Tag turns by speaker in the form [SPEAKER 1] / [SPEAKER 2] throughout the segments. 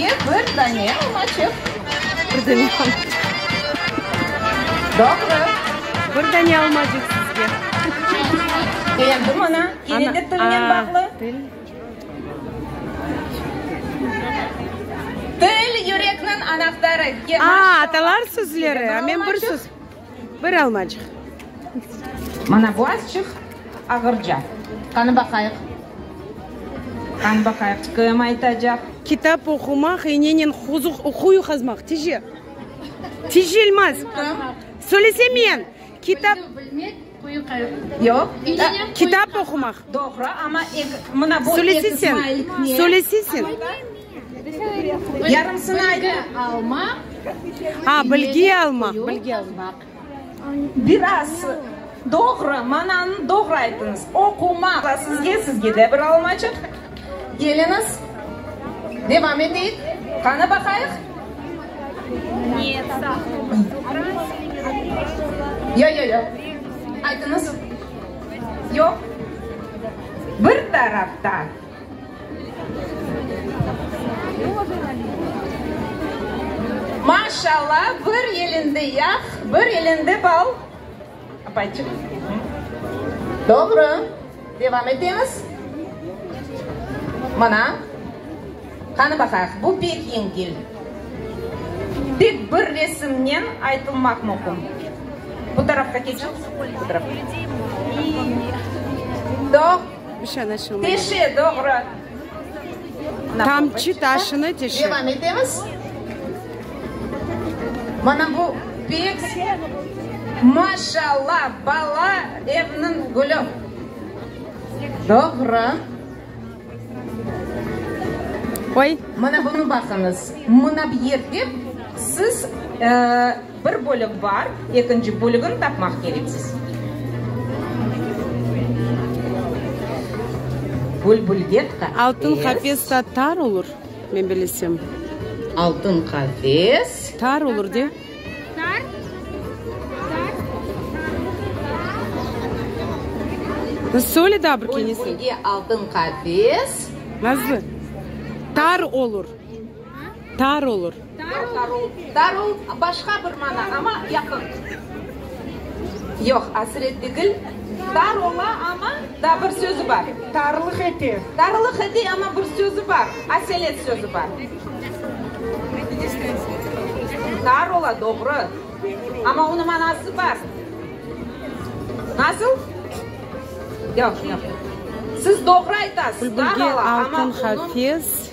[SPEAKER 1] Sizge bir dane almaçıq.
[SPEAKER 2] Bir dane almaçıq.
[SPEAKER 1] Doğru.
[SPEAKER 2] Bir dane almacıq sizge.
[SPEAKER 1] Endi mına, kene de tilnen bağlı.
[SPEAKER 2] Til.
[SPEAKER 1] Til, yürekniñ anahtarı.
[SPEAKER 2] A, atalar sözleri. A, men bir söz. Bir almacıq.
[SPEAKER 1] Mana bu azçıq ağırca. Qanı baqayıq. Qanı baqayıq, kim aytacaq?
[SPEAKER 2] Kitap oqumaq, inenen quyu qazmaq. Tije. Tije Elmaz. Söylese men. Kitap.
[SPEAKER 3] Bilmek, quyu
[SPEAKER 1] Yoq.
[SPEAKER 2] Kitap oqumaq.
[SPEAKER 1] Doğru, amma mına bu
[SPEAKER 2] Söylese sen. Söylese sen.
[SPEAKER 1] Yarımsını ayt.
[SPEAKER 3] Bilgi almaq.
[SPEAKER 2] A, bilgi almaq, bilgi almaq.
[SPEAKER 1] Biraz doğru, mananı doğru aytıñız. Oqumaq. Sizge, sizge de bir almaçıq. Keliñiz, devam eteyik. Qani baqayıq. Yoq, yoq, yoq. Aytıñız. Yoq. Bir tarafta. Maşalla, bir elinde yağ, bir elinde bal. Apayçıq. Doğru. Devam etemiz. Mına. Qani baqayıq, bu pek yengil. Tek bir resimnen aytılmaq mümkün. Bu tarafqa keçiñiz. Bu tarafqa. Doğru. Teşe, doğru.
[SPEAKER 2] Tamçı taşını teşe.
[SPEAKER 1] Devam etemiz. Mana bu pek, maşalla, bala evniñ gülü. Doğru.
[SPEAKER 2] Oy.
[SPEAKER 1] Mana bunı baqıñız. Mına bu yerde siz bir bölük bar, ekinci bölügini tapmaq kereksiz. Bülbülge qafes.
[SPEAKER 2] Altın qafes ta tar olur, men bilesem.
[SPEAKER 1] Altın qafes.
[SPEAKER 2] Tar olur, de. Söyle daa bir kere.
[SPEAKER 1] Bülbülge altın qafes.
[SPEAKER 2] Nazlı, tar olur. Tar olur.
[SPEAKER 1] Tar ol, başqa bir mana, amma yaqın. Yoq, asret degil. Tar ola, amma daa bir sözü bar.
[SPEAKER 4] Tarlıq ete.
[SPEAKER 1] Tarlıq ete, amma bir sözü bar. Aselet sözü bar. Tar ola, doğru. Amma onıñ manası bar. Nasıl? Yoq, yoq. Siz doğru aytasız, tar
[SPEAKER 2] Bülbülge
[SPEAKER 1] ola, amma
[SPEAKER 2] altın
[SPEAKER 1] onıñ
[SPEAKER 2] qafes.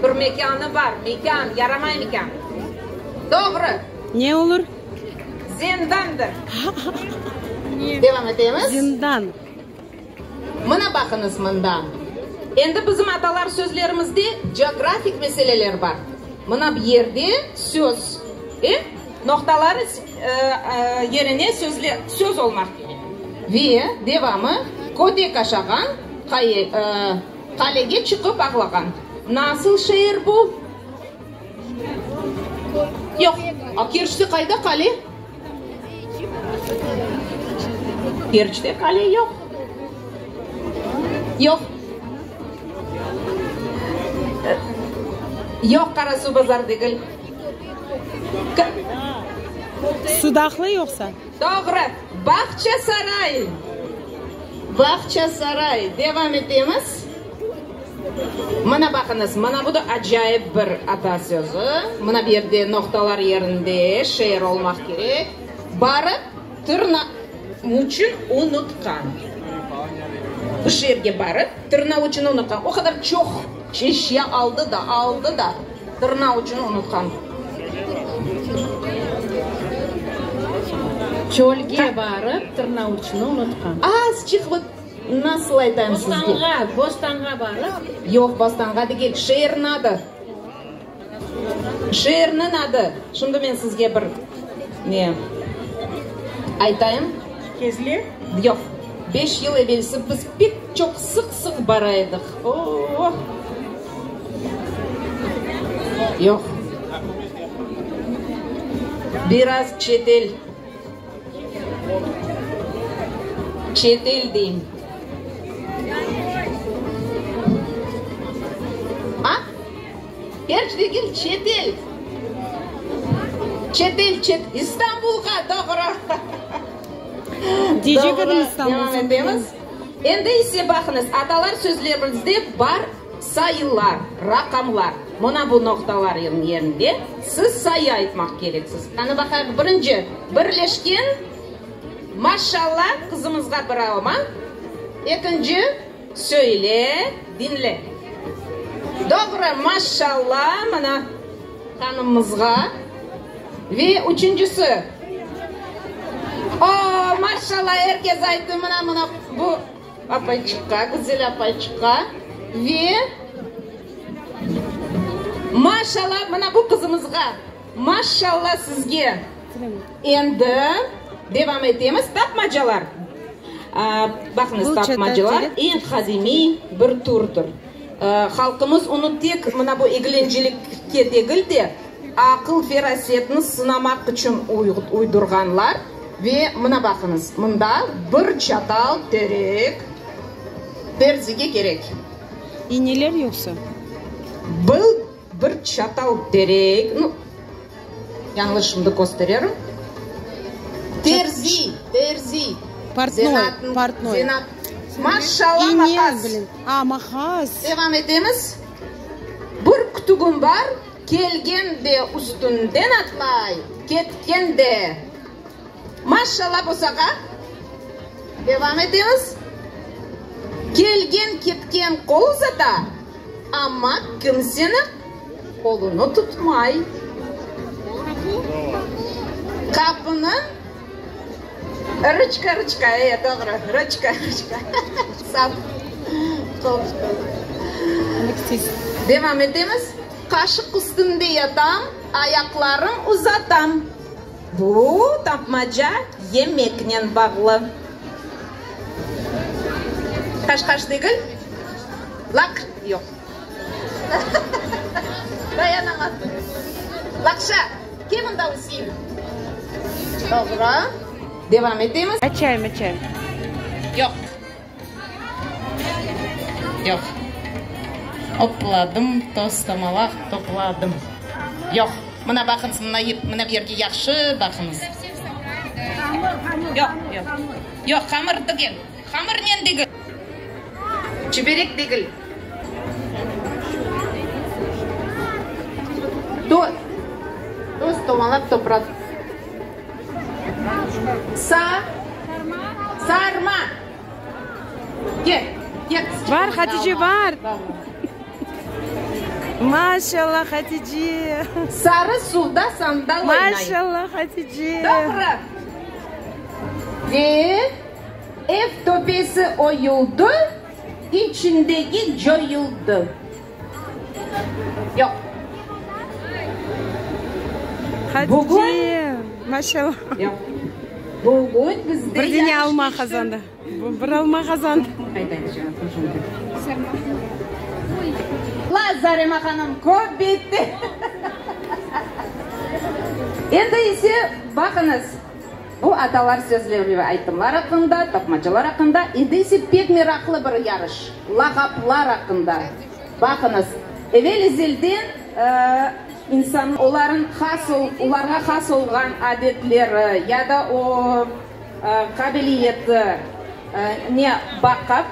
[SPEAKER 1] Bir mekânı bar, mekân, yaramay mekân. Doğru.
[SPEAKER 2] Ne olur?
[SPEAKER 1] Zindandır. Devam etemiz.
[SPEAKER 2] Zindan.
[SPEAKER 1] Mına baqıñız mında. Endi bizim atalar sözlerimizde coğrafik meseleler bar. Mına bu yerde söz, e, noqtalar yerine sözler, söz olmaq kerek. Ve devamı, kötek aşağan, qalege çıqıp ağlağan. Nasıl şeer bu? Yoq. A Kerçte qayda qale? Kerçte qale yoq. Yoq. Yoq, Qarasuvbazar degil.
[SPEAKER 2] Sudaqlı yoqsa?
[SPEAKER 1] Doğru. Bağçasaray. Bağçasaray. Devam etemiz. Mına baqıñız, mına bu da acayip bir ata sözü. Mına bu yerde noqtalar yerinde şeer olmaq kerek. Barıp tırnavuçın unutqan. Bu şeerge barıp tırnavuçın unutqan. O qadar çoq eşya aldı da, aldı da, tırnavuçın unutqan.
[SPEAKER 3] Çölge barıp tırnavuçını unutqan.
[SPEAKER 1] Azçıq, vot, Nasıl aytayım sizge?
[SPEAKER 3] Bostanğa, bostanğa barıp.
[SPEAKER 1] Yoq, bostanğa degil, şeerniñ adı. Şeerniñ adı. Şimdi men sizge bir ne aytayım.
[SPEAKER 4] Kezlev?
[SPEAKER 1] Yoq. Beş yıl evelsi biz pek çoq sıq-sıq bara edik. O-o-o! Yoq. Biraz çetel. Çetel deyim. A? Kerç degil, çetel. Çetel, çet, İstanbulğa, doğru.
[SPEAKER 2] Diyecek edim
[SPEAKER 1] Doğru,
[SPEAKER 2] İstanbul,
[SPEAKER 1] devam
[SPEAKER 2] sen
[SPEAKER 1] etemiz. Endi ise baqıñız, atalar sözlerimizde bar sayılar, raqamlar. Mına bu noqtalarnıñ yerinde siz sayı aytmaq kereksiz. Qani baqayıq, birinci, birleşken, maşalla, qızımızğa bir alma, ekinci, Söyle, diñle. Doğru, maşalla, mına hanımımızğa. Ve üçüncisi. O, maşalla, er kes ayttı, mına, mına bu apayçıqqa, güzel apayçıqqa. Ve, maşalla, mına bu qızımızğa. Maşalla sizge. Endi devam etemiz. Tapmacalar. Baqıñız, tapmacalar eñ qadimiy bir türdir. Halqımız onı tek mına bu eglencelikke degil de, aqıl-ferasetni sınamaq içün uydurğanlar. Ve mına baqıñız, mında bir çatal terek terzige kerek.
[SPEAKER 2] İneler yoqsa?
[SPEAKER 1] Bir çatal terek, nu, yañlış şimdi köstererim, terzi, terzi,
[SPEAKER 2] Portnoy, portnoy.
[SPEAKER 1] Zenaat, maşallah,
[SPEAKER 2] İne,
[SPEAKER 1] maqas.
[SPEAKER 2] bilin. A, maqas.
[SPEAKER 1] Devam etemiz. Bir kütügim bar, kelgen de üstünden atlay, ketken de. Maşallah bosağa. Devam etemiz. Kelgen, ketken qol uzata, amma kimseniñ qolunı tutmay. Qapınıñ rıçka, rıçka, e, doğru, rıçka, rıçka, sap, qol. Devam etemiz. Qaşıq üstünde yatam, ayaqlarım uzatam. Bu tapmaca yemeknen bağlı. Qaş-qaş degil, laq, yoq. Dayanamadım. Laqşa, kel mında, Üsein. Doğru. Devam etemiz.
[SPEAKER 2] Açayım, açayım.
[SPEAKER 1] Yoq. Yoq. Opladım, toz-tomalaq topladım. Yoq. Mına baqıñız, mına, mına bu yerge yahşı baqıñız. Yoq, yoq. Yoq, hamır degil. Hamırnen degil. Çiberek degil. Toz-tomalaq topraq. Sa. Sarma. Kel, kel qızçıq.
[SPEAKER 2] Bar, Hatice, bar. Maşallah, Hatice.
[SPEAKER 1] Sarı suvda sandal oynay.
[SPEAKER 2] Maşallah, Hatice.
[SPEAKER 1] Doğru. Ve ev töpesi oyuldı, içindeki coyuldı. Yoq.
[SPEAKER 2] Hatice, maşallah.
[SPEAKER 1] Yoq. Bugün bizde
[SPEAKER 2] Bir dene alma qazandı. Bir alma qazandı.
[SPEAKER 1] La, Zarema hanım, köp bitti. Endi ise baqıñız. Bu atalar sözleri ve aytımlar aqqında, tapmacalar aqqında, endi ise pek meraqlı bir yarış, lağaplar aqqında. Baqıñız, evel-ezelden insan olarıñ has, olarğa has olğan adetleri ya da o qabiliyeti ne baqıp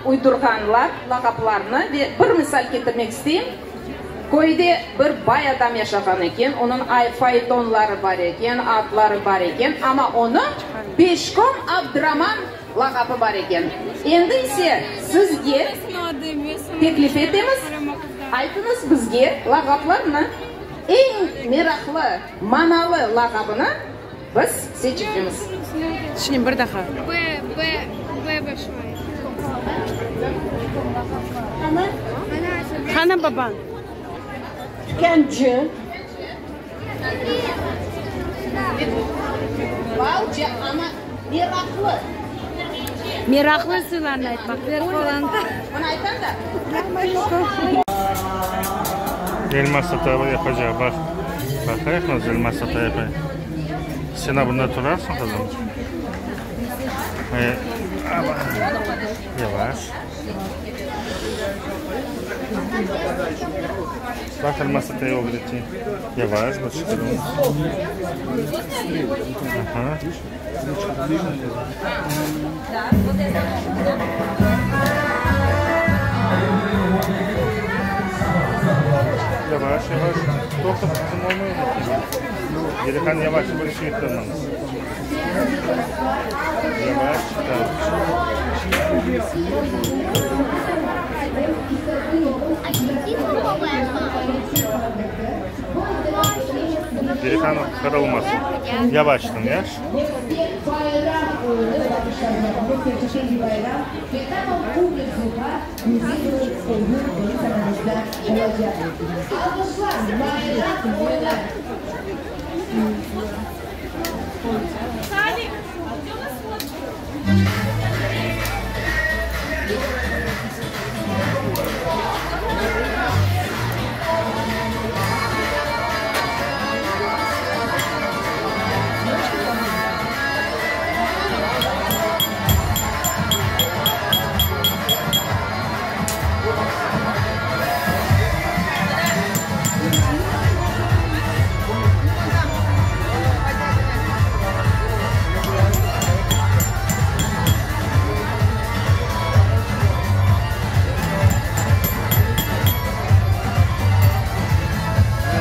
[SPEAKER 1] uydurğanlar lağaplarnı. Ve bir misal ketirmek isteyim. Köyde bir bay adam yaşağan eken, onıñ faytonları bar eken, atları bar eken, amma onıñ Peşkom Abdraman lağapı bar eken. Endi ise sizge teklif etemiz, aytıñız bizge lağaplarnı, eñ meraqlı, manalı lağabını biz seçecemiz.
[SPEAKER 2] Şimdi bir daha. Qana babañ?
[SPEAKER 4] Tükâncı.
[SPEAKER 1] Balca, amma meraqlı.
[SPEAKER 2] Meraqlı sözlerni aytmaq.
[SPEAKER 1] Bunı aytam da.
[SPEAKER 5] Elmaz ata yapacaq, baq. Baqayıq nasıl Elmaz ata yapay. Sen abında turarsıñ, qızım. E, aba. Yavaş. Baq, Elmaz atay ögrete. Yavaş, başı qırılmasın. Aha. Yavaş, yavaş. Toqta, qızım, olmay öyle. Delihan, yavaş, bir şey qırmañız. Yavaş, tak. Delihan, qırılmasın. Yavaştan, yahşı?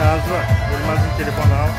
[SPEAKER 5] Azra, Elmaznıñ telefonı al.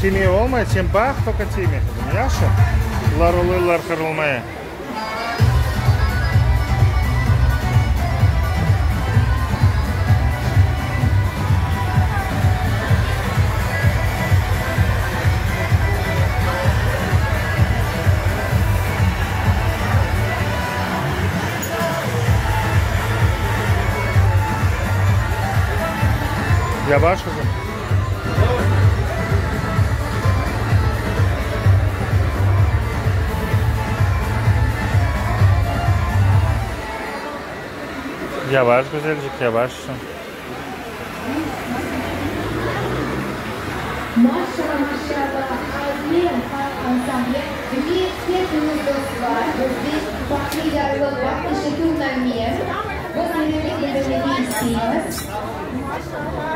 [SPEAKER 5] Tiyme olmay, sen baq, toka tiyme, qızım, yahşı? Bular oluyorlar qırılmaya. Yavaş, qızım. Yavaş, güzelcik, yavaş.
[SPEAKER 6] Maşalla, maşalla, Alem halq ansambli ve hepimiz dostlar, bizde farqlı yarlıq bar, teşekkürname, biz memnünlik bildirmege isteymiz.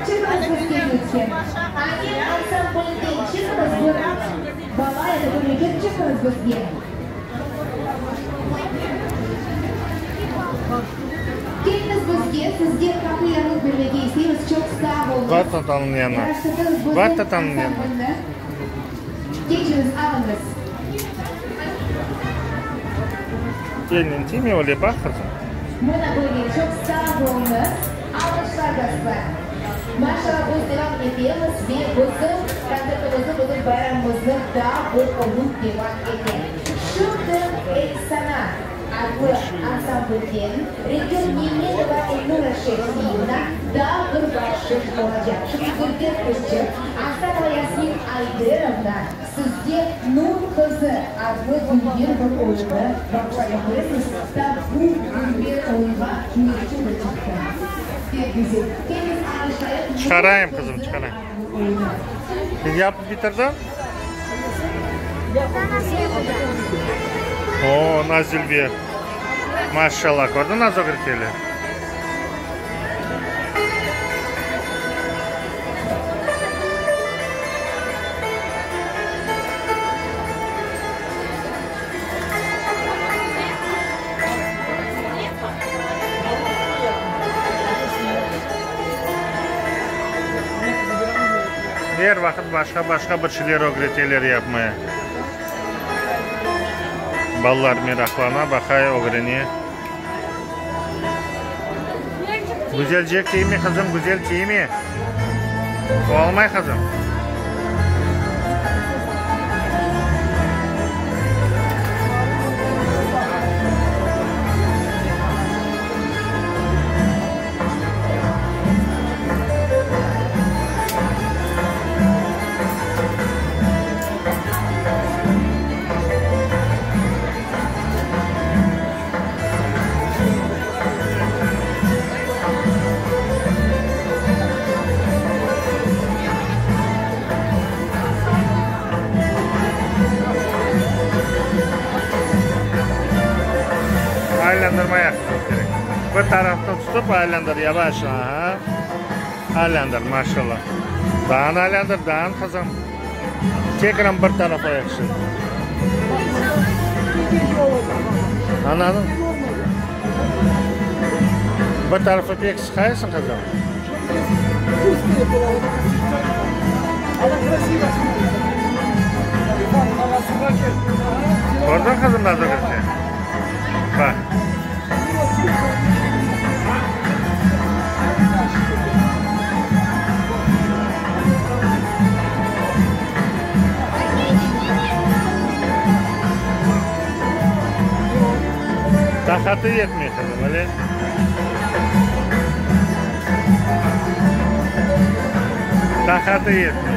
[SPEAKER 6] Çıqıñız bizge lütfen. Alem ansamblinden çıqıñız, bir bala ya da bir yigit çıqıñız bizge. Keliñiz bizge, sizge farqlı yarlıq bermege isteymiz, çoq sağ oluñız.
[SPEAKER 5] Bar tatanıñ yanına.
[SPEAKER 6] Yaraştırdınız
[SPEAKER 5] Bar
[SPEAKER 6] bizim
[SPEAKER 5] tatanıñ yanına.
[SPEAKER 6] ansamblni. Keçiñiz, alıñız.
[SPEAKER 5] Elnen tiyme, öyle baq, qızım.
[SPEAKER 6] Mına böyle, çoq sağ oluñız. Alğışlar, dostlar. Maşallah, biz devam etemiz ve bizim kontsertimizni, bizim bayramımıznı daa bir oyun devam ete. Şimdi Efsana adlı ansamblden Refiq Memetova Elnura Şevkiyevna daa bir bahşış olacaq. Şimdi Gülter qızçıq, Asanova Yasmin Ayderovna sizge Nur qızı adlı dülber bir oyunı bağışlaycaq. Köresiñiz, tam bu dülber oyunğa neçün bir çıqtı. Pek güzel. Keliñiz, alğışlayıq Nur
[SPEAKER 5] Çıqarayım, qızım,
[SPEAKER 6] qızı
[SPEAKER 5] çıqarayım.
[SPEAKER 6] adlı.
[SPEAKER 5] Sen yapıp bitirdiñ? O, Nazilber. Maşallah, kördiñ nasıl ögreteler? Er vaqıt başqa-başqa bir şeyler ögreteler yapmaya. Balalar meraqlana, baqay, ögrene. Güzelce kiyme, qızım, güzel kiyme. Olmay, qızım. Aylandırmaya kerek. Bir taraftan tutıp aylandır yavaş. Aha. Aylandır, maşallah. Dağın aylandır, dağın qızım. Tekrar bir tarafa yahşı. Anladın? Bir tarafı pek sıqaysıñ, qızım. Kördiñ, qızım, nasıl kirse? Baq. Taqatı yetmey, qızım, öyle? Taqatı yetmey.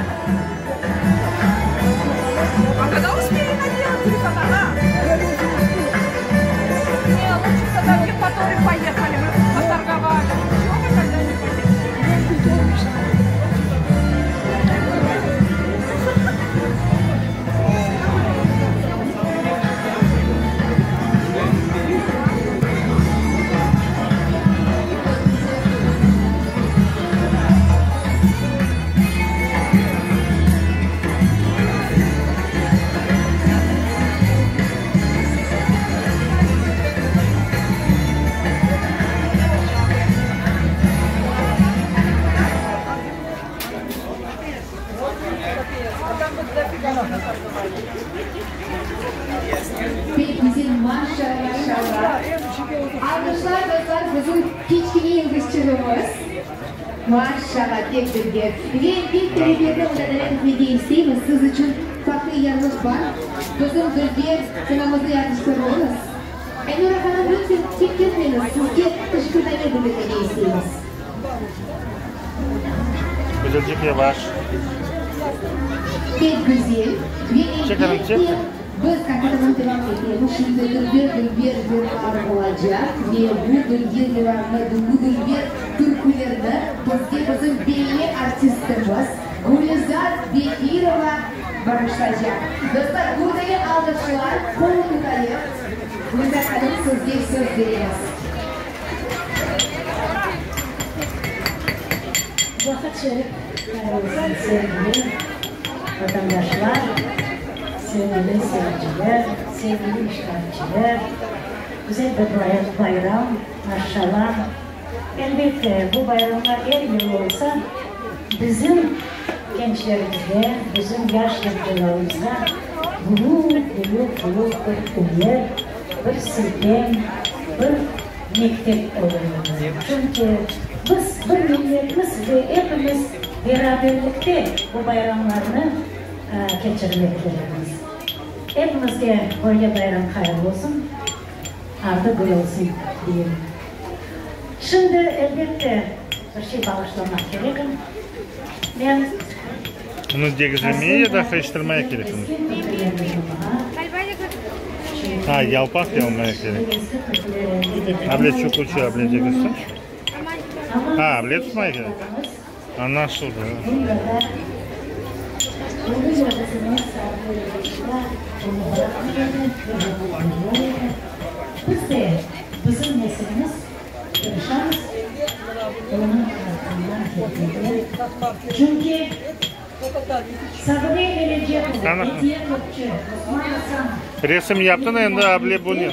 [SPEAKER 6] Pek güzel, maşallah. Alqışlar, dostlar, bizim kiçkene yıldızçığımız. Maşallah, pek dülber. Ve pek tereferni mında davet etmege isteymiz. Siz içün farqlı yarlıq bar. Bizim dülber sanamıznı yatıştırıñız. Aynura hanım, lütfen, tek ketmeñiz, sizge teşekkürname bildirmege isteymiz.
[SPEAKER 5] Güzelcik yavaş.
[SPEAKER 6] Pek güzel. Ve elbette, biz konsertimizni devam etemiz. Şimdi dülber dülber yırlar olacaq. Ve bu dülber yırlarnı, bu dülber türkülerni bizge bizim belli artistimiz Gülizar Bekirova bağışlaycaq. Dostlar, gürlegen alqışlar, qol tutayıq. Gülizar hanım, sizge söz beremiz.
[SPEAKER 3] Vaqıt şerif hayır olsun, sevgili vatandaşlar, sevgili seyirciler, sevgili iştirakçiler! Güzel bir bayram, maşallah! Elbette, bu bayramlar er yıl olsa, bizim gençlerimizge, bizim yaş yırcılarımızğa büyük, büyük, büyük bir ümmet, bir siltem, bir mektep olur edi. Çünki biz bir milletmiz ve epimiz beraberlikte bu bayramlarnı keçirmek kerekmiz. Epimizge böyle bayram hayırlı olsun, ardı gül olsun deyim. Şimdi, elbette, bir şey bağışlamaq kerekim. Men.
[SPEAKER 5] Bunı degizlemeye ya da qıyıştırmaya kerek? Ha, yalpaq yalmaya kerek. Able çuquçı, able degizsin. Ha, able tutmaya kerek. Añlaşıldı. Qana. Resim yaptın endi able bunen.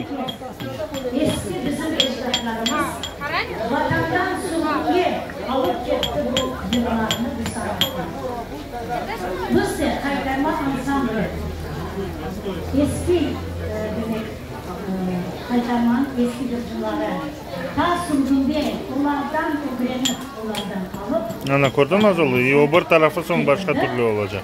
[SPEAKER 5] Ana, kördiñ nasıl? I o bir tarafı soñ başqa türlü olacaq.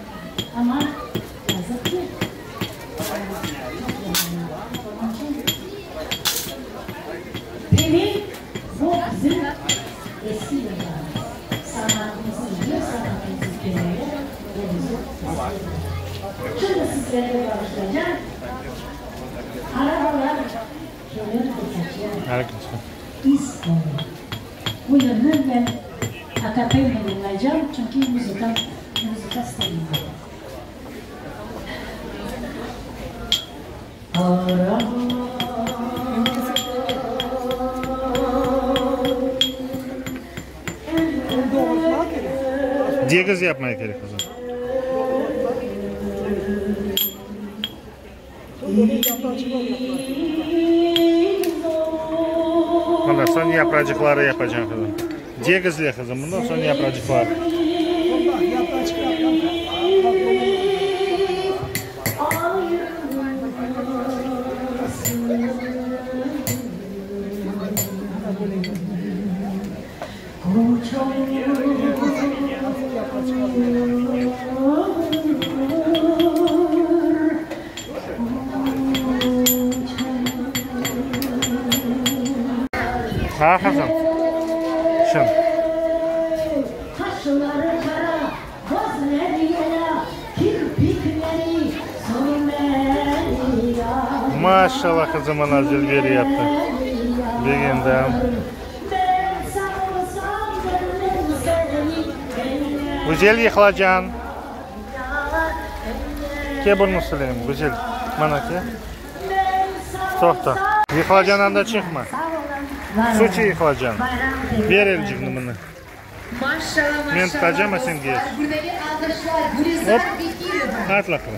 [SPEAKER 5] Degiz yapmaya kerek qızım. Mına soñ yapracıqları yapacañ qızım. Degizle qızım, bundan soñ yapracıqlar. Ha, qızım. Şın. Maşallah qızım, mına zilber yaptı. Begendim. Güzel yıqlacan. Ke burnı sileyim, güzel. Mana ke. Toqta. Yıqlacan anda çıqma. Suçı yıqlacan. Ber elcigni mına. Men tutacam, a sen gez. Op. Atla qız.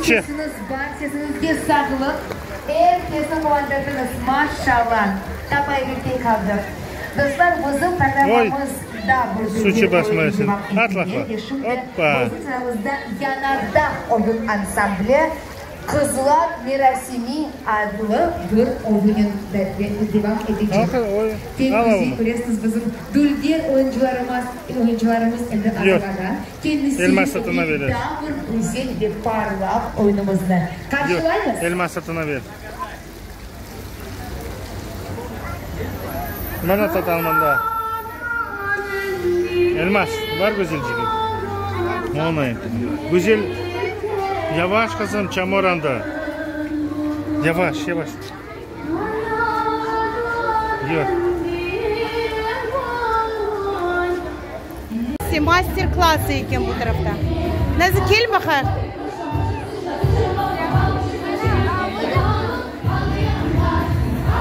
[SPEAKER 5] Çıq. Oy. Suçı basmaysın. Atla qız. Oppa.
[SPEAKER 6] Qızlar merasimi adlı bir oyunen devam etecek. Pek güzel köresiñiz, bizim dülger oyuncılarımız, oyuncılarımız endi azırlana. Kendisi bugün daa bir güzel ve parlaq oyunımıznı qarşılaymız.
[SPEAKER 5] Elma satına ber. Mana tatal mında. Elmas, bar güzelcigim. Onay. Güzel. Yavaş qızım, çamur anda. Yavaş, yavaş. Yur.
[SPEAKER 2] Master klası eken bu tarafta. Nazı, kel baqayıq.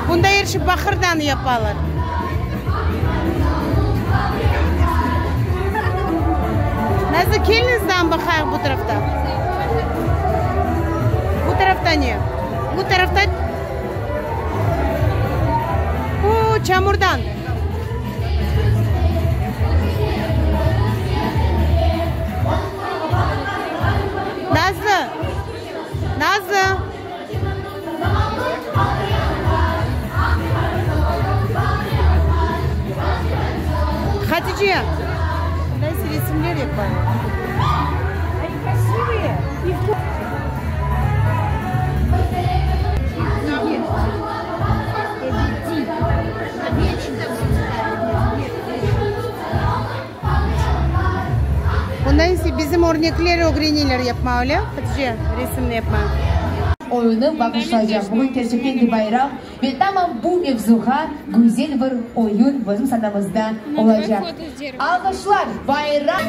[SPEAKER 2] Bunda er şey baqırdan yapalar. Nazı, keliñiz daa baqayıq bu tarafta. Bu tarafta ne? Bu tarafta bu çamurdan. Nazlı! Nazlı! Hatice! Mında ise resimler yapalar. Bunda ise bizim örnekler ögreneler yapma, öyle, Hatice, resimni yapma.
[SPEAKER 6] Oyunı bağışlaycaq. Bugün kerçekten de bayram ve tamam bu mevzuğa güzel bir oyun bizim sanamızda olacaq. Alğışlar, bayram!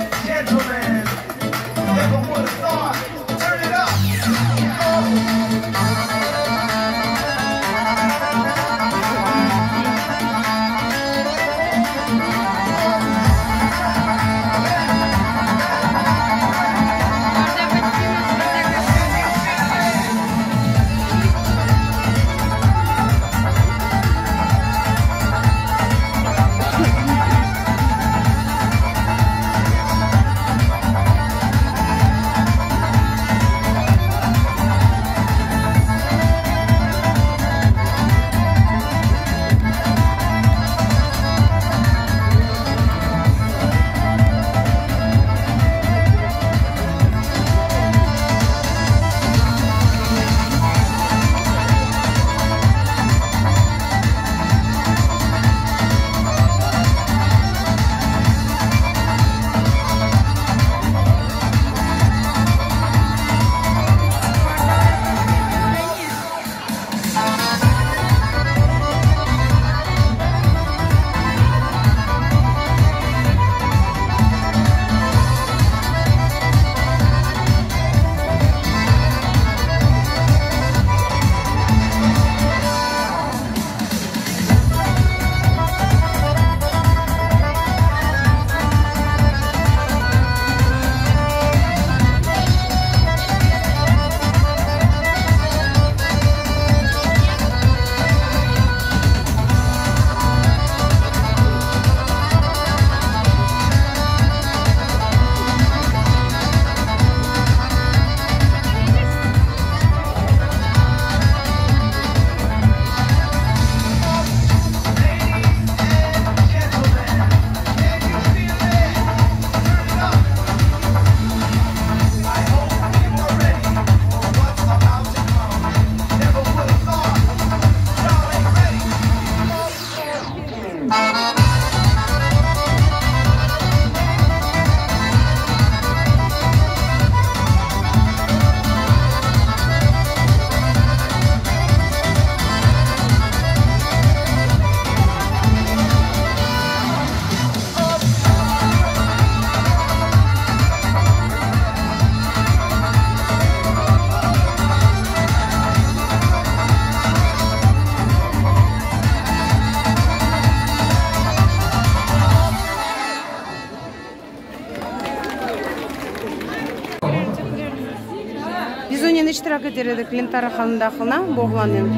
[SPEAKER 2] Biz onen iştirak eter edik, Lentara hanım da aqılına, bu oğlannen.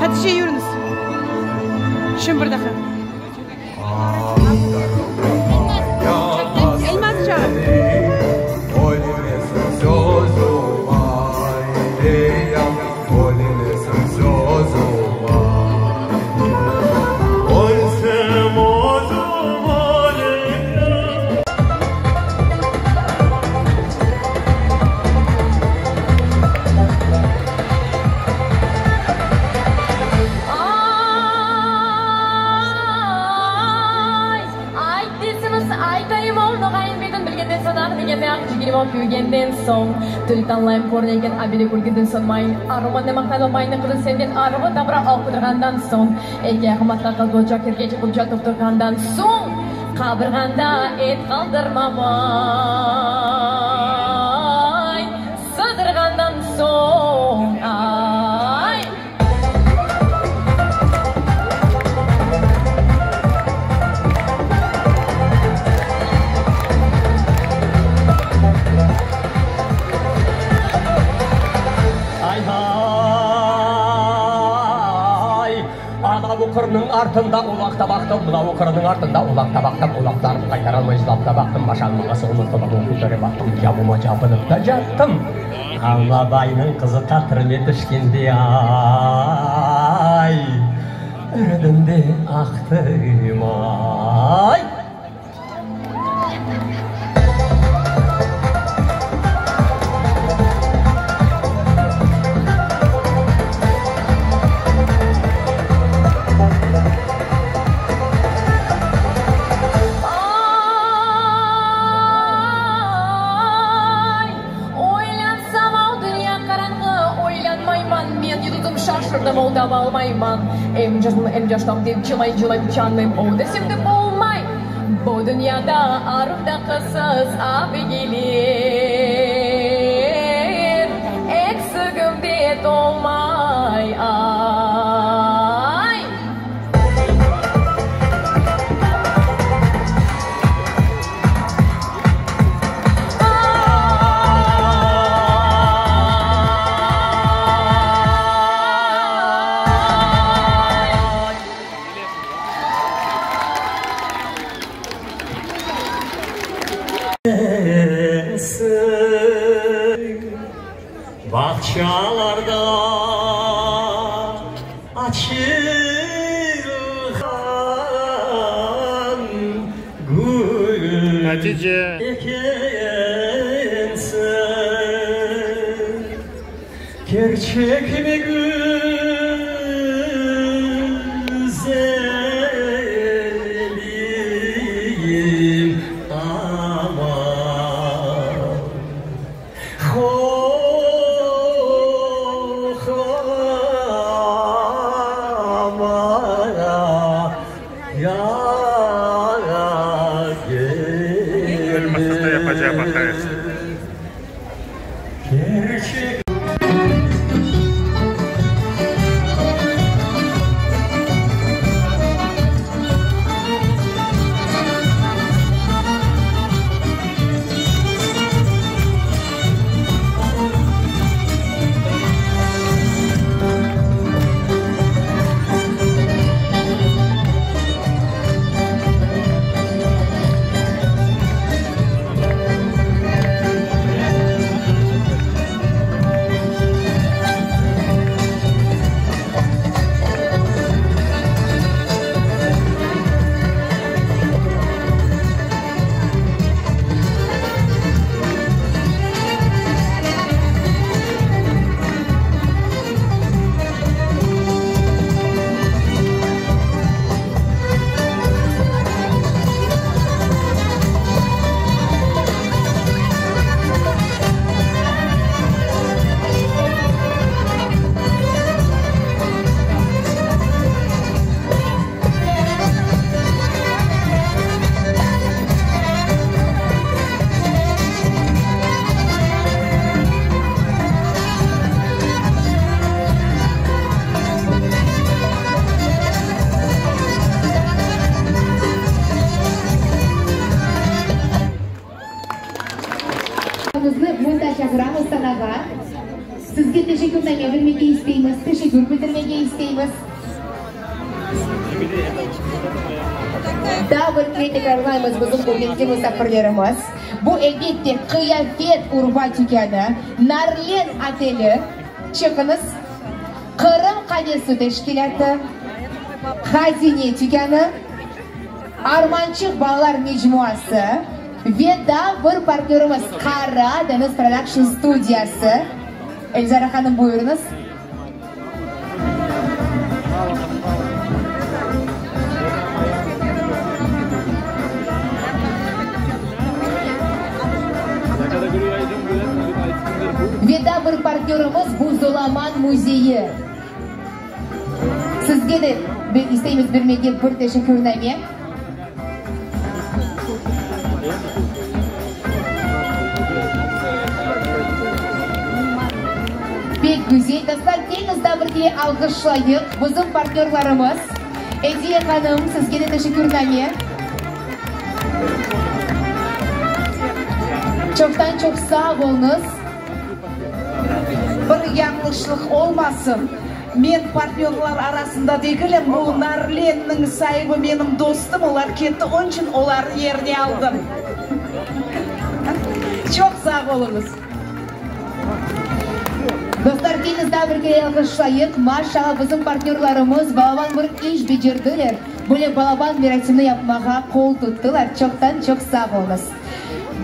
[SPEAKER 2] Hatice, yürüñiz. Şimdi bir daqqa. Elmaz canım.
[SPEAKER 7] Ay, ayt deseñiz, aytayım onı ğayın betin bilgenden soñ, aq degenni aq cigerim küygenden soñ, til tañlayım körnegen abide körgenden soñ, mayın arımanı maqtadım aynı qızı senden arığı tabra oqudırğandan soñ, eki ayağım atqa qılbılca kergence qılca toqtırğandan soñ, qabırğanda et qaldırmamay sıdırğandan soñ, ay.
[SPEAKER 8] qırnıñ artında ulaqta baqtım, mınavı qırnıñ artında ulaqta baqtım, ulaqlarnı qaytaralmay jılap da baqtım, maşanıñ asılını qulağıma köterip baqtım, yavuma capınıp da cattım. Amma baynıñ qızı qatrime tüşkende, ay, iridim de aqtım, ay.
[SPEAKER 7] Ay, oylansam, al dünya qaranğı, Oylanmayman men, yudum şaşırdım, oldam almayman. Em cazım, em caştam dep cılay-cılay canım, O desem de bolmay, bu dünyada aruv da qızsız abi kelir, Eksigim de tolmay, ay.
[SPEAKER 8] Bağçalarda açılğan gül
[SPEAKER 5] Hatice.
[SPEAKER 8] ekensiñ. Kerçek mi güzelim, aman. Hoqlamaya
[SPEAKER 5] Elmasız da yapacağı baqayıq.
[SPEAKER 8] Kerçek.
[SPEAKER 6] Bizni mında çağıramız sanağa. Sizge teşekkürname bermege isteymiz, teşekkür bildirmege isteymiz. Daa bir kere tekrarlaymız, bizim ürmetli musafirlerimiz, bu, elbette, Qıyafet urba tükânı, Narlen oteli, çıqıñız, Qırım qavesi teşkilâtı, Hazine tükânı, Armançıq balalar mecmuası ve daa bir partnörimiz, Qara deñiz prodakşn studiyası. Elzara hanım, buyurıñız. Ve daa bir partnörimiz, bu Zolaman müzeyi. Sizge de isteymiz bermege bir teşekkürname. Pek güzel, dostlar, keliñiz daa bir kere alğışlayıq bizim partnörlarımız. Ediye hanım, sizge de teşekkürname. Çoqtan-çoq sağ oluñız.
[SPEAKER 4] Bir yañlışlıq olmasın.
[SPEAKER 9] Men partnörlar arasında degilim, bu Narlenniñ saibi menim dostum, olar ketti, onıñ içün olarnıñ yerine aldım. Çoq sağ oluñız.
[SPEAKER 6] Dostlar, keliñiz daa bir kere alqışlayıq. Maşallah, bizim partnörlarımız balaban bir iş becerdiler. Böyle balaban merasimni yapmağa qol tuttılar. Çoqtan-çoq sağ oluñız.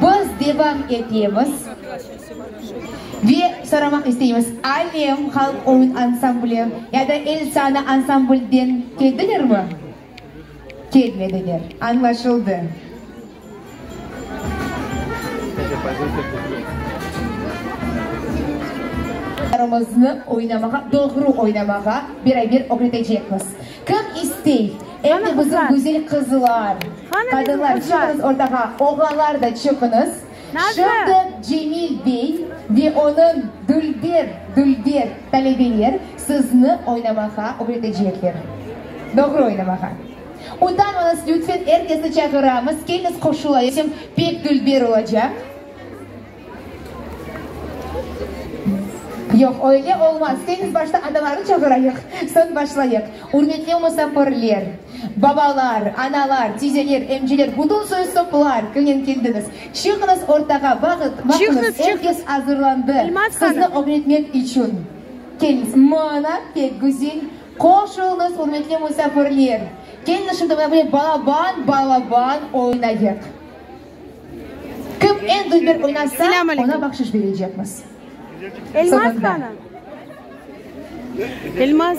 [SPEAKER 6] Biz devam etemiz. Ve soramaq isteymiz, Alem halq oyun ansambli ya da Elsana ansamblden keldilermi? Kelmediler. Añlaşıldı. Larımıznı oynamağa, doğru oynamağa beraber ögretecekmiz. Kim istey, em de bizim güzel qızlar, qadınlar, çıqıñız ortağa, oğlanlar da çıqıñız. Şimdi Cemil bey ve onıñ dülber, dülber talebeler sizni oynamağa ögretecekler. Doğru oynamağa. Utanmañız, lütfen, er kesni çağıramız, keliñiz qoşulayıq, pek dülber olacaq. Yoq, öyle olmaz. Keliñiz başta analarnı çağırayıq, soñ başlayıq. Ürmetli musafirler, babalar, analar, tizeler, emceler, bütün soy-soplar, kimnen keldiñiz? Çıqıñız ortağa, baqıñız, er kes azırlandı sizni ögretmek içün. Keliñiz, mına pek güzel, qoşulıñız, ürmetli musafirler. Keliñiz şimdi mına böyle balaban-balaban oynayıq. Kim eñ dülber oynasa, oña bahşış berecekmiz.
[SPEAKER 2] Elmaz qana? Elmaz,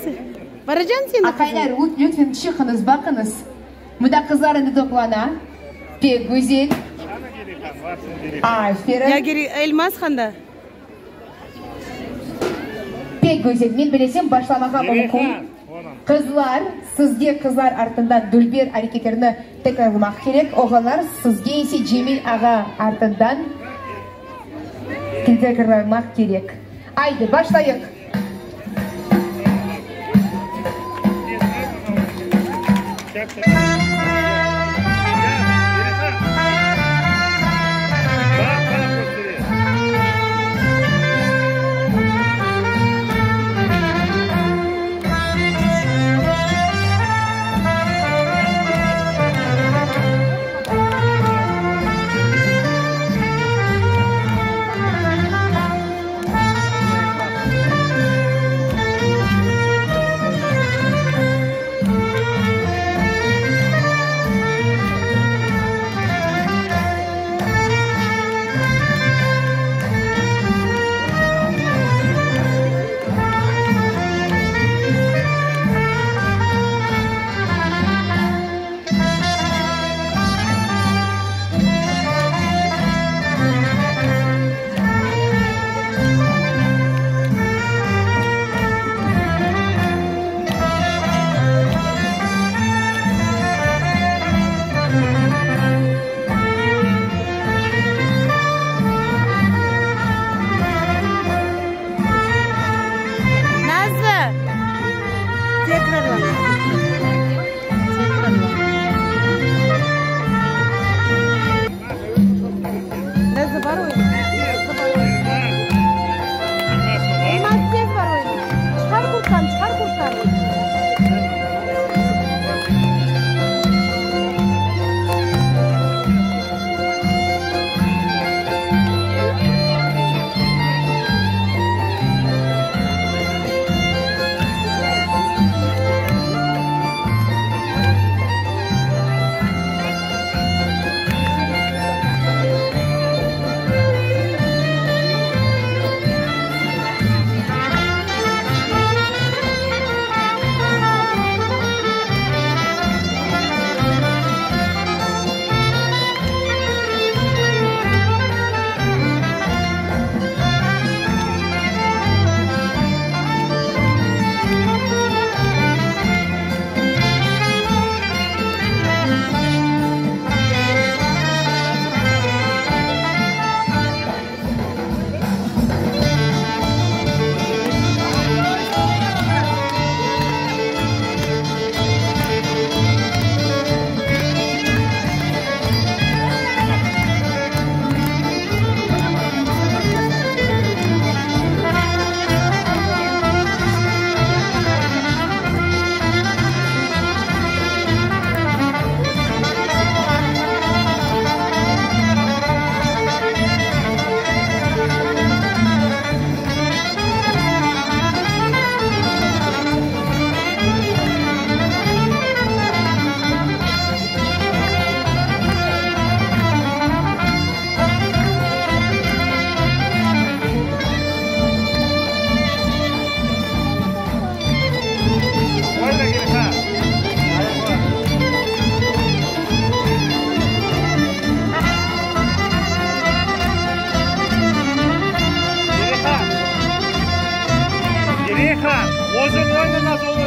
[SPEAKER 2] baracan sen
[SPEAKER 6] Aqaylar, lütfen çıqıñız, baqıñız. Mında qızlar endi toplana. Pek güzel. Aferin.
[SPEAKER 2] Elmaz qanda?
[SPEAKER 6] Pek güzel. Men bilesem, başlamağa mümkün. Qızlar, sizge qızlar artından dülber areketlerni tekrarlamaq kerek, oğlanlar, sizge ise Cemil ağa artından tekrarlamaq kerek. Aydı, başlayıq!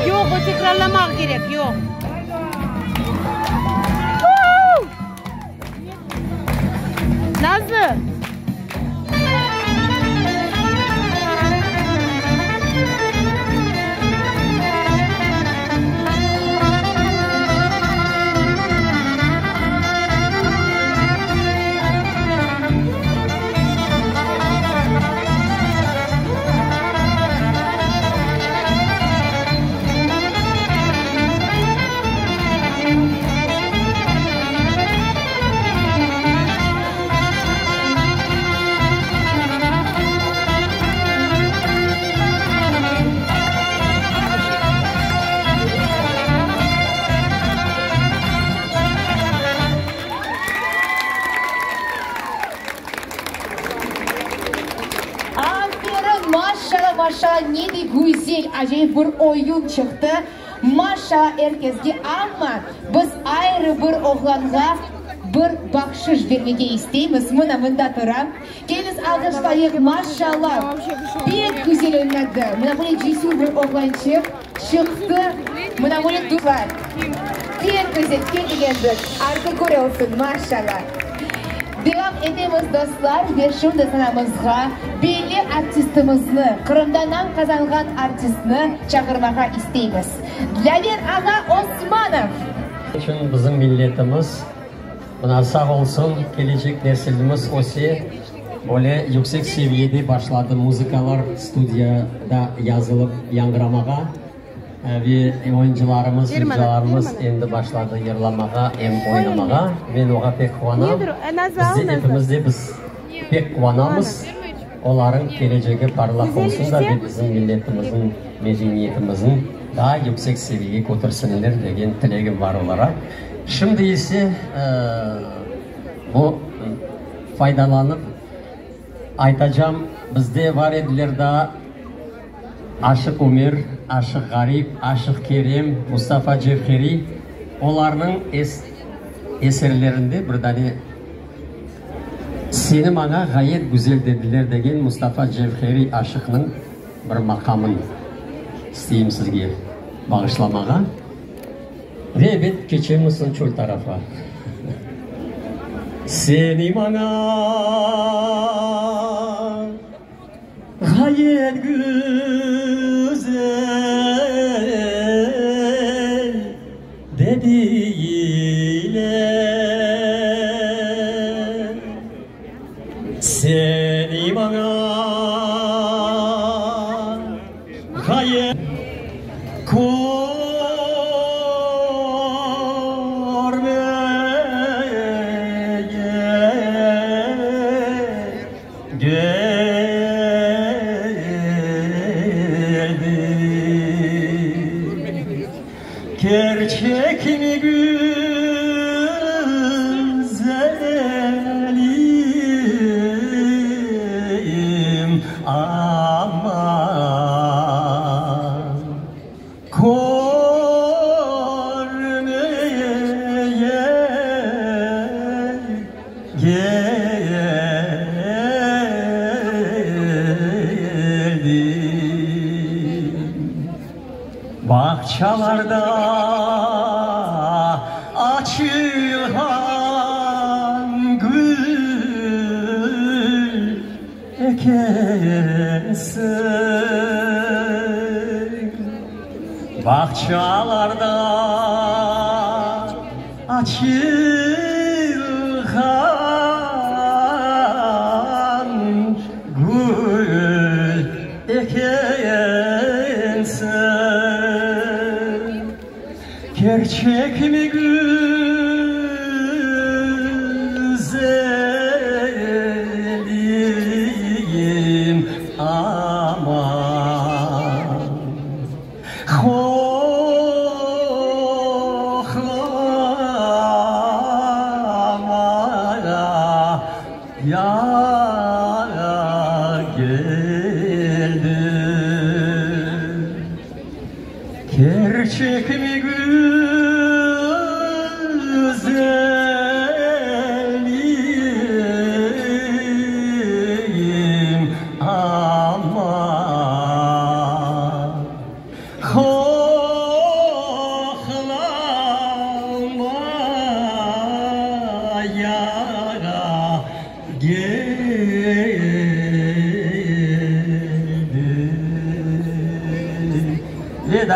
[SPEAKER 2] Yoq, o tekrarlamaq kerek, yoq. Nazlı!
[SPEAKER 6] Aferin, maşşala, maşşala, ne de güzel, acayip bir oyun çıqtı. Maşşala er kesge, amma biz ayrı bir oğlanğa bir bahşış bermege isteymiz. Mına, mında tura. Keliñiz, alğışlayıq, maşşala, pek güzel oynadı. Mına böyle cesür bir oğlançıq çıqtı. Mına böyle dostlar, pek güzel, pek begendik. Artı kör olsun, maşşala. Devam etemiz, dostlar, ve şimdi sanamızğa belli artistimizni, Qırımda nam qazanğan artistni çağırmağa isteymiz. Dlâver ağa Osmanov!
[SPEAKER 8] İçün bizim milletimiz, mına sağ olsun, kelecek nesilimiz öse, böyle yüksek seviyede başladı muzıkalar studiyada yazılıp yañğıramağa. Ve oyuncılarımız, yırcılarımız endi başladı yırlamağa em oynamağa. Men oğa pek quvanam. Biz de, epimiz de biz pek quvanamız. Olarıñ kelecegi parlaq olsun da ve bizim milletimizniñ, medeniyetimizniñ daa yüksek seviyege kötürsinler degen tilegim bar olara. Şimdi ise bu faydalanıp aytacam, bizde bar ediler daa Aşıq Ümer, Aşıq Ğarip, Aşıq Kerem, Mustafa Cevheriy, olarnıñ eserlerinde bir dane Seni maña ğayet güzel dediler degen Mustafa Cevheriy Aşıqnıñ bir maqamın isteyim sizge bağışlamağa. Ve ebet keçemiz soñ çöl tarafa. Seni maña. Ğayet güzel dediler, Seni maña ğayet Körmege Geldim. Kerçek mi güzelim, aman. Körmeye geldim. Bağçalarda açılğan gül Ekensiñ. Bağçalarda açılğan gül ekensiñ. Kerçek mi güzelim, aman, Hohlamaya geldim. Kerçek mi güzelim, aman.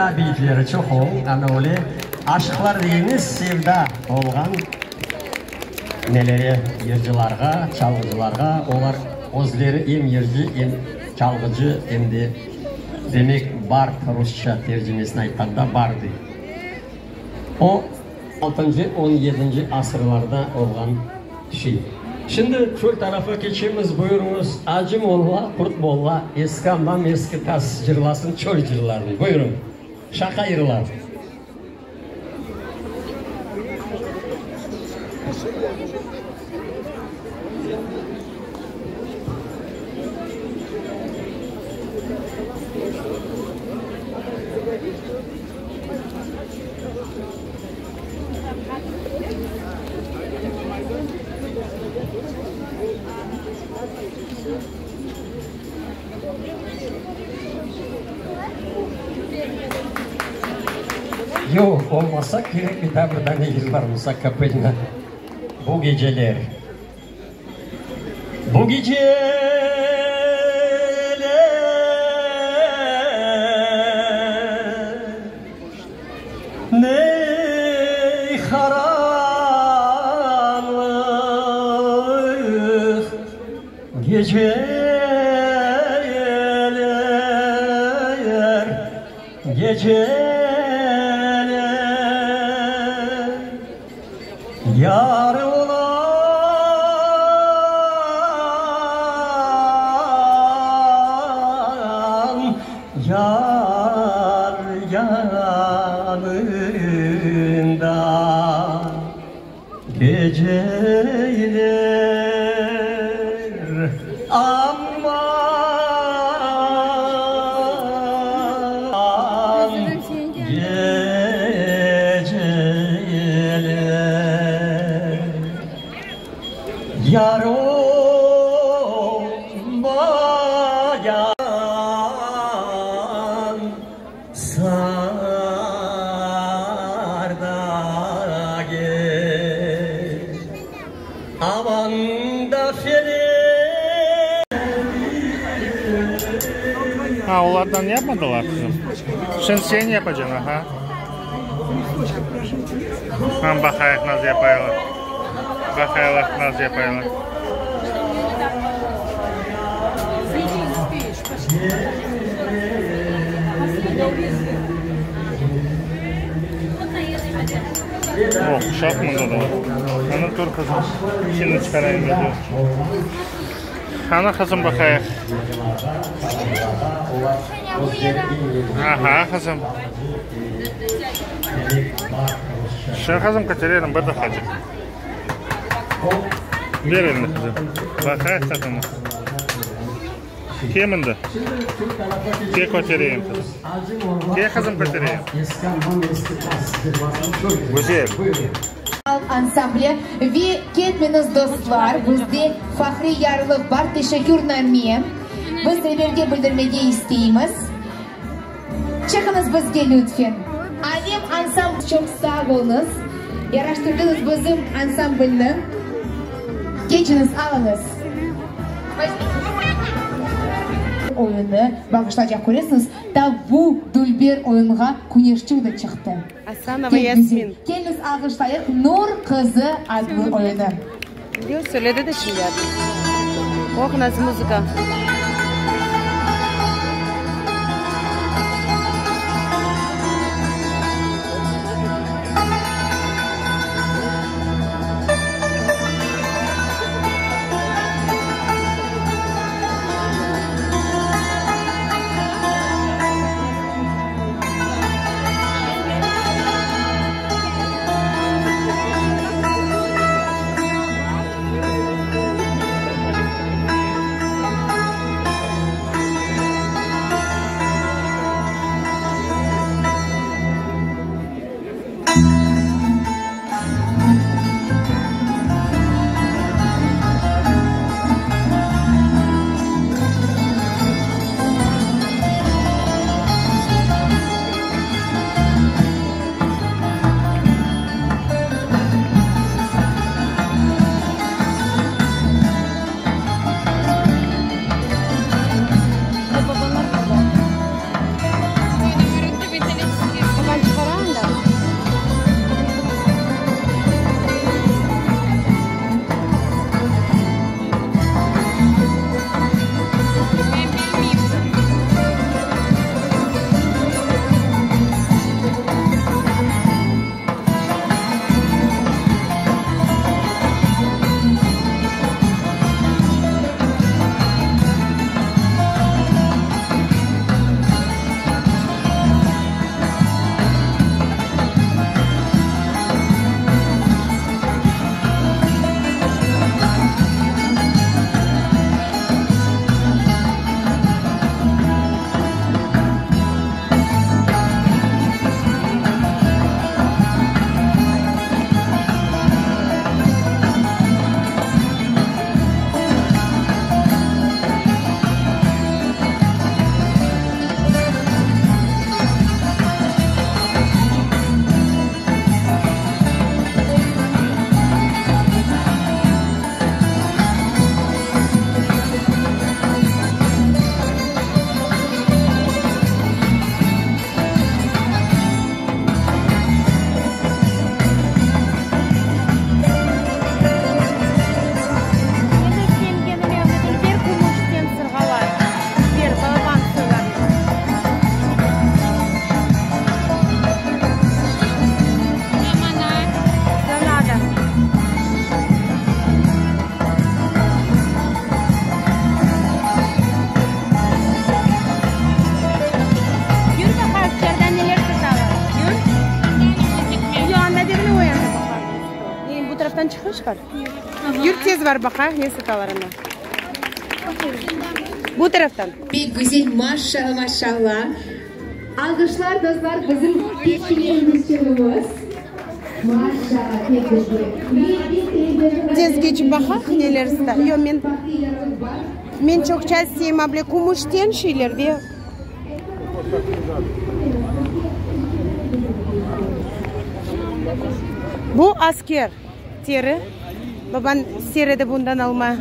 [SPEAKER 8] daa beyitleri çoq o, ana öyle aşıqlar degende sevda olğan nelere, yırcılarğa, çalğıcılarğa, olar özleri em yırcı, em çalğıcı, em de, demek, bard, rusça tercimesini aytqanda bardı. O, altıncı, on yedinci asırlarda olğan şey. Şimdi çöl tarafa keçemiz, buyurıñız, Acı Molla, Qurt Molla, eski ammam, eski tas cırlasın çöl cırlarını. Buyurıñ, şaqa yırlar. Yoq, olmasa kerek, bir daa bir dane yırlarmız akapelna. Bu geceler. Bu geceler ney qaranlıq geceler, geceler. Yar olan yar yanında geceler aman Geceler yar olmayan sar da gel, aman da felek.
[SPEAKER 5] Ha, olardan yapmadılar, qızım. Şimdi sen yapacañ, aha. Ha, baqayıq naz yapaylar. Baqaylar naz yapaylar. Oh, uşaq mında da bar. Ana, tur, qızım. Şimdi çıqarayım video. Qani, qızım, baqayıq. Aha, qızım. Şu, qızım, köterelim bir daqacıq. Ber elini, qızım. Baqayıq tadını. Ke mında. Ke kötereyim, qızım. Ke, qızım, kötereyim. Güzel.
[SPEAKER 6] Halq ansambli ve ketmeniz dostlar, bizde fahriy yarlıq bar, teşekkürname. Biz reberge bildirmege isteymiz. Çıqıñız bizge lütfen. Alem ansambl çoq sağ oluñız, yaraştırdıñız bizim ansamblni. Keçiñiz, alıñız. Oyunı bağışlaycaq, köresiñiz, ta bu dülber oyunğa küneşçik de çıqtı.
[SPEAKER 2] Asanova Yasmin.
[SPEAKER 6] Keliñiz alğışlayıq Nur qızı adlı oyunı.
[SPEAKER 2] Yoq, söyledi de şimdi adını. Oh, nasıl muzıka. çıqış bar. Yür tez bar baqayıq ne satalar anda. Bu taraftan.
[SPEAKER 6] Pek güzel, maşşalla, maşşalla. Alğışlar, dostlar, bizim kiçkene yıldızçığımız. Maşşalla, pek güzel.
[SPEAKER 2] Tez keçip baqayıq neler sata. Yoq, men, men çoqça isteyim able kümüşten şeyler ve. Bu asker teri. Baban ister edi bundan alma.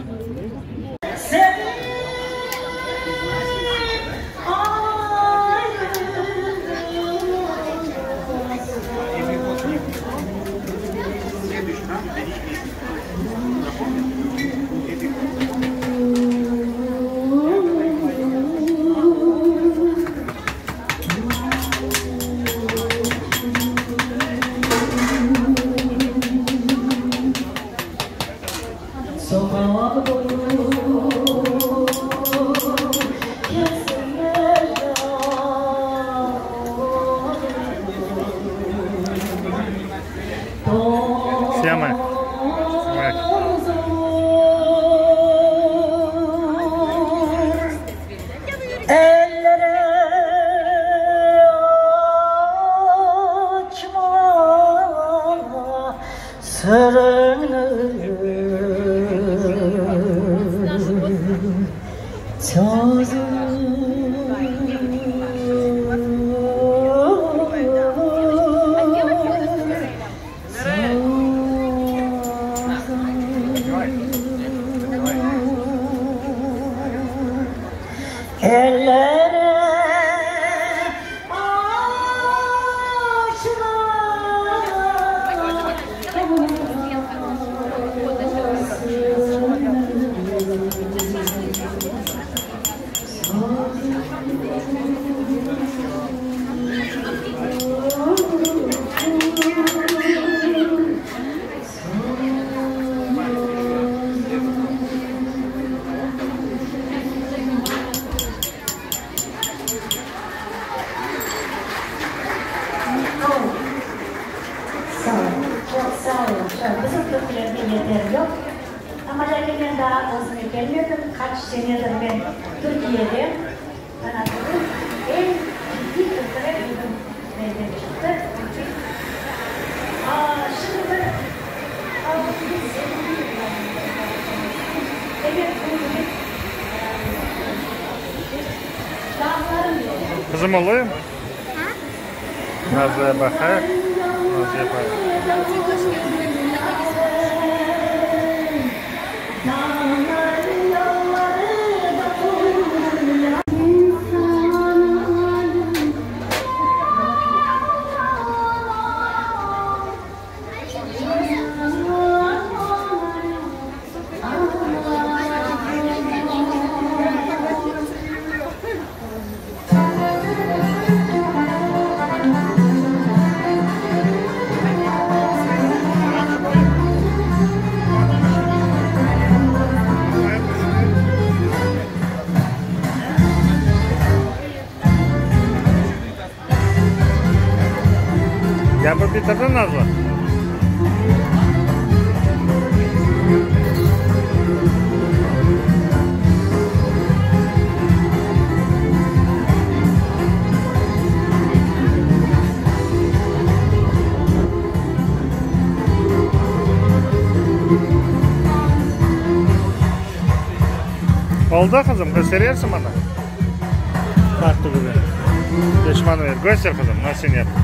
[SPEAKER 5] Sema. Bak.
[SPEAKER 3] Sağ olun, çoq sağ olun. Bizim türkülerge yeter yoq. Amma lâkin men daa özüme kelmedim. Qaç senedir men Türkiyedem. Ana bugün eñ ciddiy türküler bugün menden çıqtı. Şimdi bir halqımnıñ sevimli yırlarını Ebet, bu bugün Dağlarım yolları.
[SPEAKER 5] Qızım olayım? Nazlıya baqayıq. Nazlıya Yapıp bitirdin, Nazlı? Oldı, qızım, kösterersiñ maña? Baq tübüne. Peşmanı ver. Köster, qızım, nasıl sen yaptın.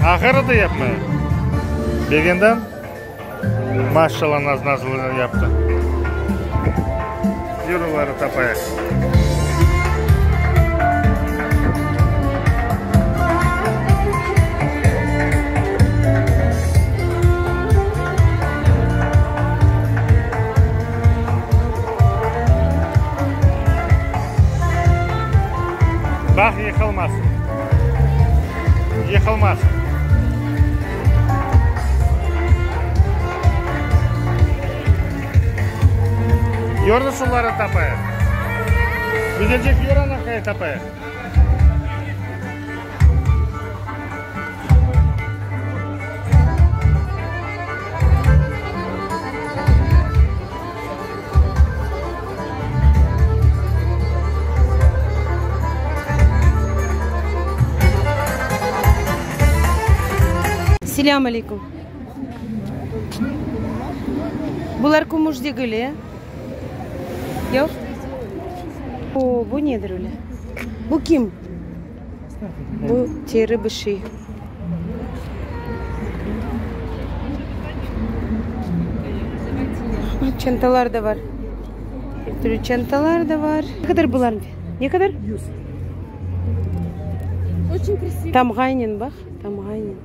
[SPEAKER 5] Ağır edi yapmaya. Begendiñ? Maşallah Naz nasıl yaptı. Yürü olarnı tapayıq. Baq yıqılmasın. Yıqılmasın. Yürü şuları tapayıq. Güzelcek yürü anaqay tapayıq.
[SPEAKER 2] Selâm aleyküm. Bular kümüş degil, e? Yoq? O, bu nedir öyle? Bu kim? Bu teri bir şey. Çantalar da bar. Er türlü çantalar da bar. Ne qadar bular? Ne qadar? Tamğaynen baq, tamğaynen.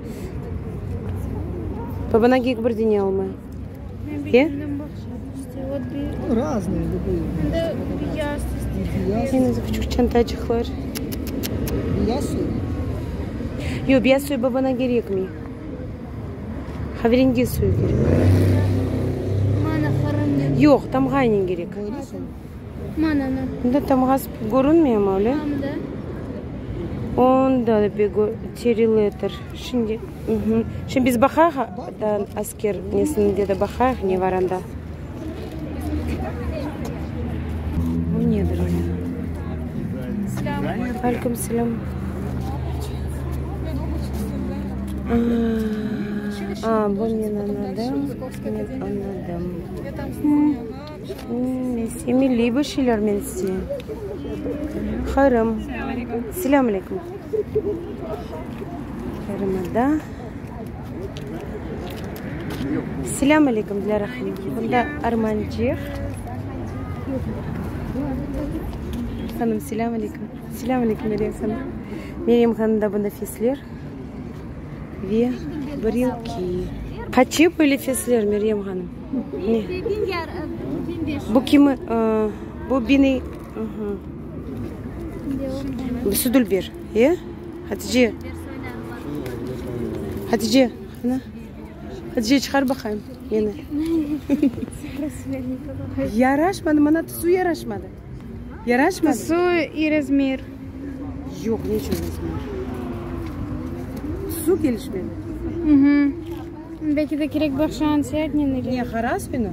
[SPEAKER 2] Babana kek bir dene alma. E?
[SPEAKER 10] Разные, любые.
[SPEAKER 2] Endi küçük çantacıqlar.
[SPEAKER 10] Beyaz suyu?
[SPEAKER 2] Yoq, beyaz suyu babana kerekmey. Qaverengi suyu kerek. Yoq, tamğaynen kerek. Bunda tamğası pek körünmey amma, öyle? Onda da pek teriletir. Şimdi, şimdi biz baqayıq, asker nesinde de baqayıq, ne bar anda. Bu nedir öyle? Aleyküm selâm. A, bu men añladım, men añladım. Neyse, milliy bir şeyler men isteyim. Qırım. Selâm aleyküm. Qırımda. Selâm aleyküm, Dilâra hanım. Bunda armancıq. Hanım, selâm aleyküm. Selâm aleyküm, Meryem hanım. Meryem hanımda bunda fesler ve brilki. Qaçı böyle fesler, Meryem hanım? Ne? Bu kimi? Bu bini... Bu dülber. E? Hatice. Hatice. Ana. Hatice çıqar baqayım meni. Yaraşmadı, mana tüsü yaraşmadı. Yaraşmadı?
[SPEAKER 11] Tüsü i razmer.
[SPEAKER 2] Yoq, ne içün razmer? Tüsü kelişmedi.
[SPEAKER 11] Belki de kerek baqşağan seyaatnen ile.
[SPEAKER 2] Ne, qara suyunı?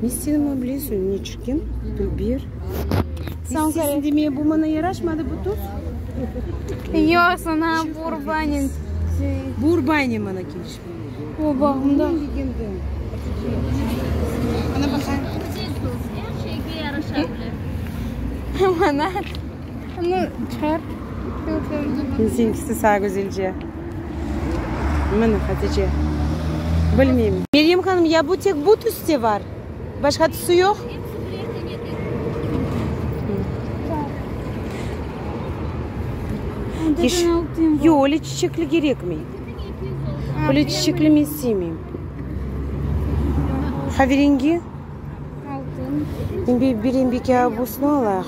[SPEAKER 2] Ne istedim bilesiñ, ne çirkin, dülber. İsteysiñ demeye, bu mana yaraşmadı bu tüs.
[SPEAKER 11] Yoq, saña bu urbanen.
[SPEAKER 2] Bu urbanen mana kelişmedi.
[SPEAKER 11] O, bağımda.
[SPEAKER 2] Ana baqayım.
[SPEAKER 11] Mana. Nu, çıqar.
[SPEAKER 2] Seniñkisi sağa güzelce. Mına, Hatice. Bilmeyim. Meryem hanım, ya bu tek bu tüste bar? Başqa tüsü yoq? Yoq, öyle çiçekli kerekmey. Öyle çiçekli men istemeyim. Qaverengi? Berem beke abusını alayıq.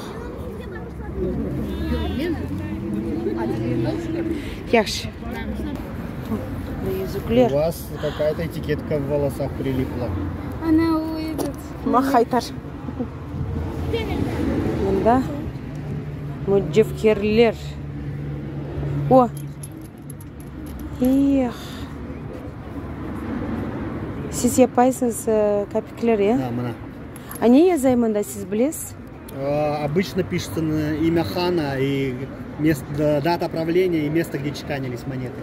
[SPEAKER 2] Yahşı. Yüzükler.
[SPEAKER 10] У вас какая-то этикетка в волосах прилипла.
[SPEAKER 11] Она у этот.
[SPEAKER 2] Maqaytar. Mında mücevherler. O. Eh. Siz yapaysıñız kapikler, e?
[SPEAKER 10] Da, mına.
[SPEAKER 2] A ne yazay mında, siz bilesiz?
[SPEAKER 10] Обычно пишется имя хана и место, дата правления и место, где чеканились монеты.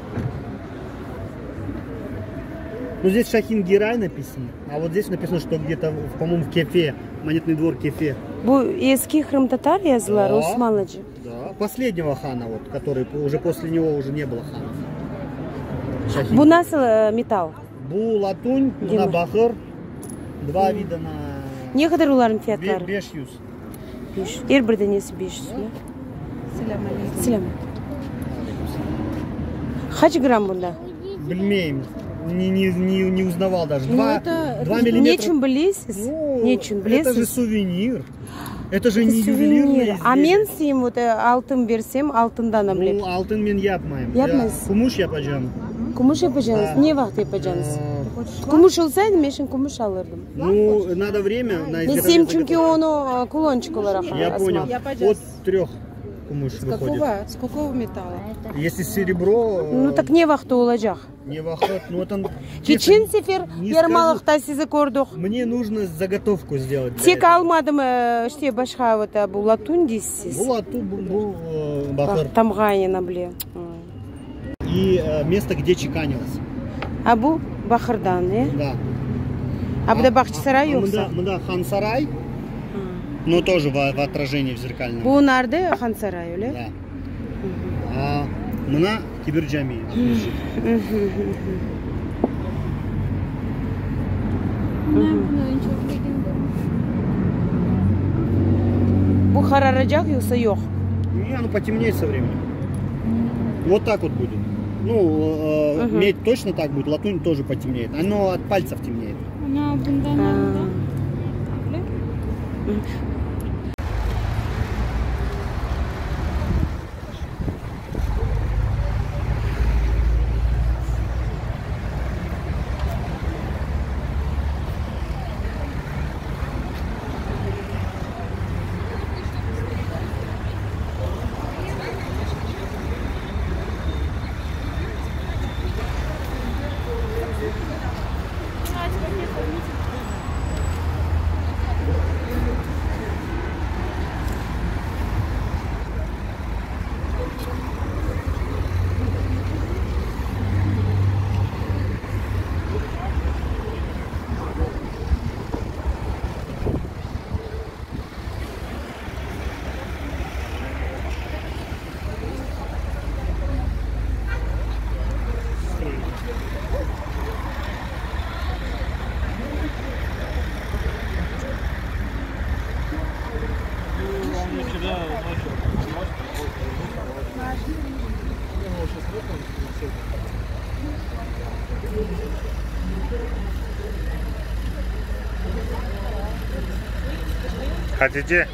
[SPEAKER 10] Ну, здесь Шахин Герай написано, а вот здесь написано, что где-то, по-моему, в Кефе, монетный двор Кефе.
[SPEAKER 2] Bu eski qırımtatar yazıları,
[SPEAKER 10] Да.
[SPEAKER 2] osmanlıca.
[SPEAKER 10] Да, последнего хана, вот, который уже после него уже не было ханов. Шахин.
[SPEAKER 2] Bu nasıl metall?
[SPEAKER 10] Bu латунь, mına baqır, два вида на...
[SPEAKER 2] Ne qadar olarnıñ fiyatları?
[SPEAKER 10] 500.
[SPEAKER 2] 500. Er bir danesi 500 mü? Selâm. Qaç gramm bunda?
[SPEAKER 10] Bilmeyim. Не, не, не, не узнавал даже.
[SPEAKER 2] Ну,
[SPEAKER 10] Два,
[SPEAKER 2] это
[SPEAKER 10] два миллиметра.
[SPEAKER 2] Ne içün bilesiz? Ne içün
[SPEAKER 10] Это же
[SPEAKER 2] bilesiz?
[SPEAKER 10] сувенир. Это же
[SPEAKER 2] Это
[SPEAKER 10] не ювелирное
[SPEAKER 2] сувенир. A
[SPEAKER 10] изделие.
[SPEAKER 2] men isteyim вот altın bersem, altından ablep.
[SPEAKER 10] Ну, altın men yapmayım.
[SPEAKER 2] Yapmaysız?
[SPEAKER 10] Kümüş yapacağım.
[SPEAKER 2] Kümüş yapacağıñız?
[SPEAKER 10] Да.
[SPEAKER 2] Ne vaqıt yapacağıñız? Kümüş olsaydı, men şimdi kümüş alırdım.
[SPEAKER 10] Ну, надо время на
[SPEAKER 2] Men
[SPEAKER 10] изготовление
[SPEAKER 2] isteyim çünki
[SPEAKER 10] заготовки.
[SPEAKER 2] onı kulonçik olaraq
[SPEAKER 10] Я понял.
[SPEAKER 2] asmaq.
[SPEAKER 10] От трех kümüş выходит.
[SPEAKER 9] С какого металла?
[SPEAKER 10] Если серебро...
[SPEAKER 2] Ну, так ne vaqtı olacaq?
[SPEAKER 10] Ne vaqıt, ну это...
[SPEAKER 2] Keçen sefer
[SPEAKER 10] не
[SPEAKER 2] yarmalıqta sizi kördik.
[SPEAKER 10] Мне нужно заготовку сделать. для
[SPEAKER 2] Tek
[SPEAKER 10] этого.
[SPEAKER 2] almadım, işte başqa вот bu latun deysiz.
[SPEAKER 10] Bu latun, bu, bu baqır.
[SPEAKER 2] Tamğaynen able.
[SPEAKER 10] И место, где чеканилось.
[SPEAKER 2] A bu baqırdan, e?
[SPEAKER 10] Da.
[SPEAKER 2] A bu da Bağçasaray yoqsa?
[SPEAKER 10] Mında, mında Hansaray, но тоже в, в отражении в зеркальном.
[SPEAKER 2] Bu narde Hansaray, öyle?
[SPEAKER 10] Da. A mına Kebir Cami, Aqmescit.
[SPEAKER 2] Bu qararacaq yoqsa yoq?
[SPEAKER 10] Не, оно потемнеет со временем. Вот так вот будет. Ну, э, медь точно так будет, латунь тоже потемнеет. Оно от пальцев темнеет.
[SPEAKER 11] Ana bundan aldı.
[SPEAKER 5] Hatice.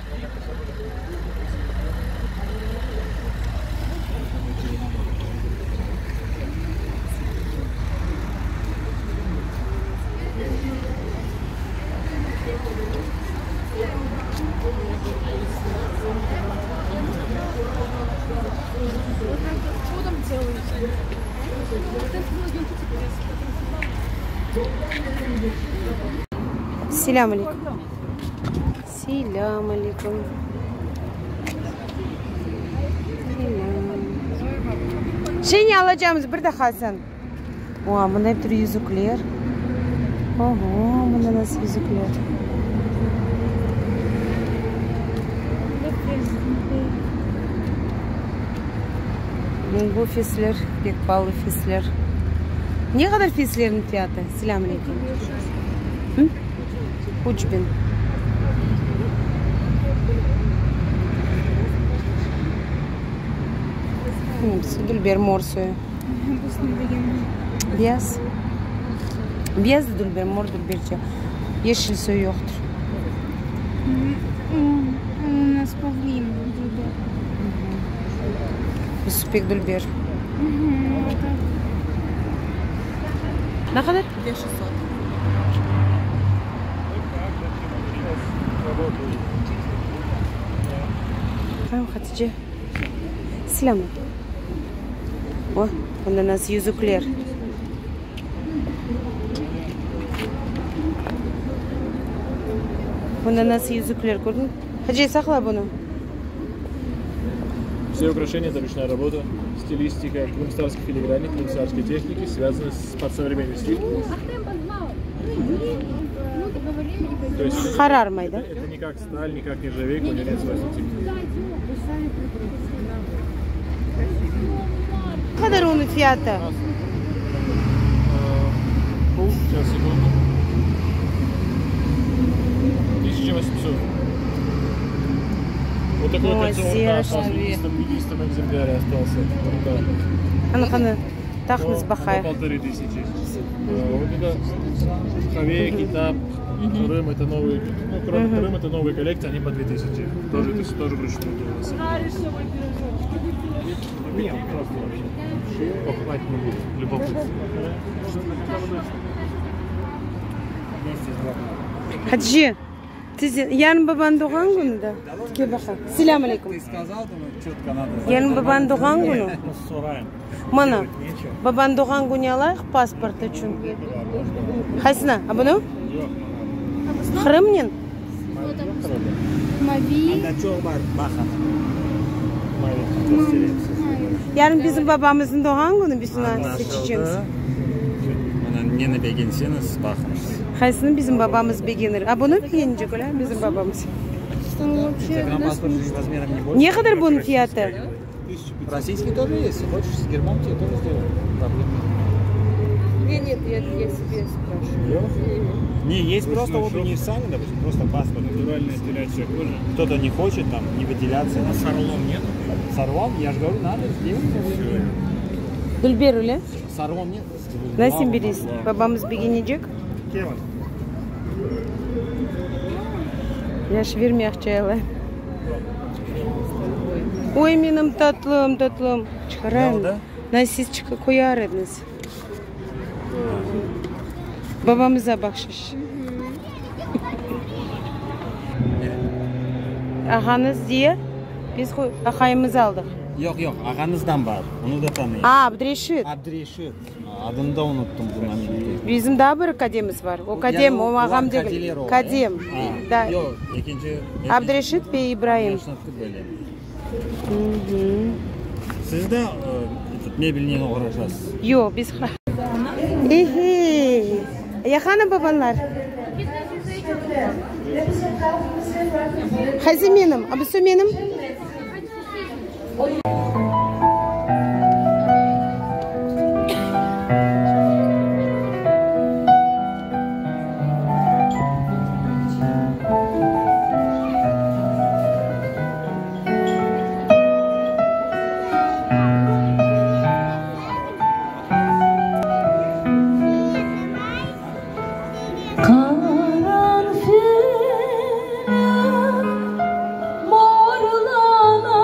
[SPEAKER 2] Selâm aleyküm. Selâm aleyküm. Selâm. Şey ne alacağımız bir de Hasan. Oa, mında ep türlü yüzükler. Oho, mında nasıl yüzükler. Bu fesler, pek paalı fesler. Ne qadar feslerniñ fiyatı? Selâm aleyküm. 3000. Dülber mor soyu. Beyaz. Beyaz da dülber, mor dülberce. Yeşil soyu yoqtır.
[SPEAKER 11] U nas pavlin dülber.
[SPEAKER 2] Bu pek dülber. Ne qadar?
[SPEAKER 9] 2600.
[SPEAKER 2] Tamam, Hatice. Selâm. O, mında nasıl yüzükler. Mında nasıl yüzükler, kördiñ? Hatice, saqla bunı.
[SPEAKER 12] Все украшения это ручная работа, стилистика крымскотатарской филиграни, крымскотатарской техники, связаны с под современный стиль. То есть
[SPEAKER 2] Qararmay, da?
[SPEAKER 12] это не как сталь, не как нержавейка, у нее нет свойства темнеть.
[SPEAKER 2] Qadar onıñ fiyatı?
[SPEAKER 12] Сейчас, секунду. 1800. Вот такое
[SPEAKER 2] Ой,
[SPEAKER 12] кольцо урта
[SPEAKER 2] серый
[SPEAKER 12] осталось в единственном, единственном экземпляре остался. Урта.
[SPEAKER 2] Qani, qani, taqıñız
[SPEAKER 12] Но
[SPEAKER 2] baqayıq.
[SPEAKER 12] 1500. Э, Вот это Хавея, Китап, Крым, это новые, ну, кроме Крым, это новые коллекции, они по 2000. Тоже, это всё тоже вручную делается. Нет, просто вообще. Покупать не буду. Любопытно.
[SPEAKER 2] Hatice, tezden, yarın babanıñ doğğan künü da. Kel baqayım. Selâm aleyküm. Yarın babanıñ doğğan künü. Mana, babanıñ doğğan künü alayıq pasport içün. Qaysına? A bunı? Qırımnen?
[SPEAKER 11] Mavi.
[SPEAKER 2] Yarın bizim babamıznıñ doğğan künü, biz onı seçecemiz.
[SPEAKER 13] Neni begenseñiz, baqıñız.
[SPEAKER 2] Qaysını bizim babamız begenir? A bunı begenecek öyle, bizim babamız. Ne qadar bunıñ fiyatı?
[SPEAKER 13] Российский тоже есть. Хочешь, с гербом тебе тоже сделаем. Проблем
[SPEAKER 2] нет. Нет, нет, я, я себе спрашиваю.
[SPEAKER 13] Не, есть просто вот универсальный, допустим, просто паспорт.
[SPEAKER 12] Натуральная телячья кожа.
[SPEAKER 13] Кто-то не хочет там не выделяться.
[SPEAKER 12] А с орлом нет?
[SPEAKER 13] С орлом, я же говорю, надо сделать.
[SPEAKER 2] Dülber öyle.
[SPEAKER 13] С орлом нет?
[SPEAKER 2] Nasıl bilesiñ, babamız begenecek? Yaş vermey aqça Oy, menim tatlım, tatlım. Çıqarayım. Siz qoyar ediñiz. Babamıza bahşış. Ağañız diye biz aqayımız aldıq.
[SPEAKER 13] Yoq, yoq, ağañızdan bar. Onı da tanıyım.
[SPEAKER 2] A, Abdreşit.
[SPEAKER 13] Abdreşit. Adını da unuttım bu momentte.
[SPEAKER 2] Bizim daa bir kademiz bar. O kadem, o ağam degil. Kadem. Da.
[SPEAKER 13] Yoq, ekinci.
[SPEAKER 2] Abdreşit ve İbraim.
[SPEAKER 13] Böyle. Siz de mebelnen oğraşasız?
[SPEAKER 2] Yoq, biz... Ehe! Ya qana babañlar? Qaysı menim? A bu menim?
[SPEAKER 7] Qaranfilim morlana.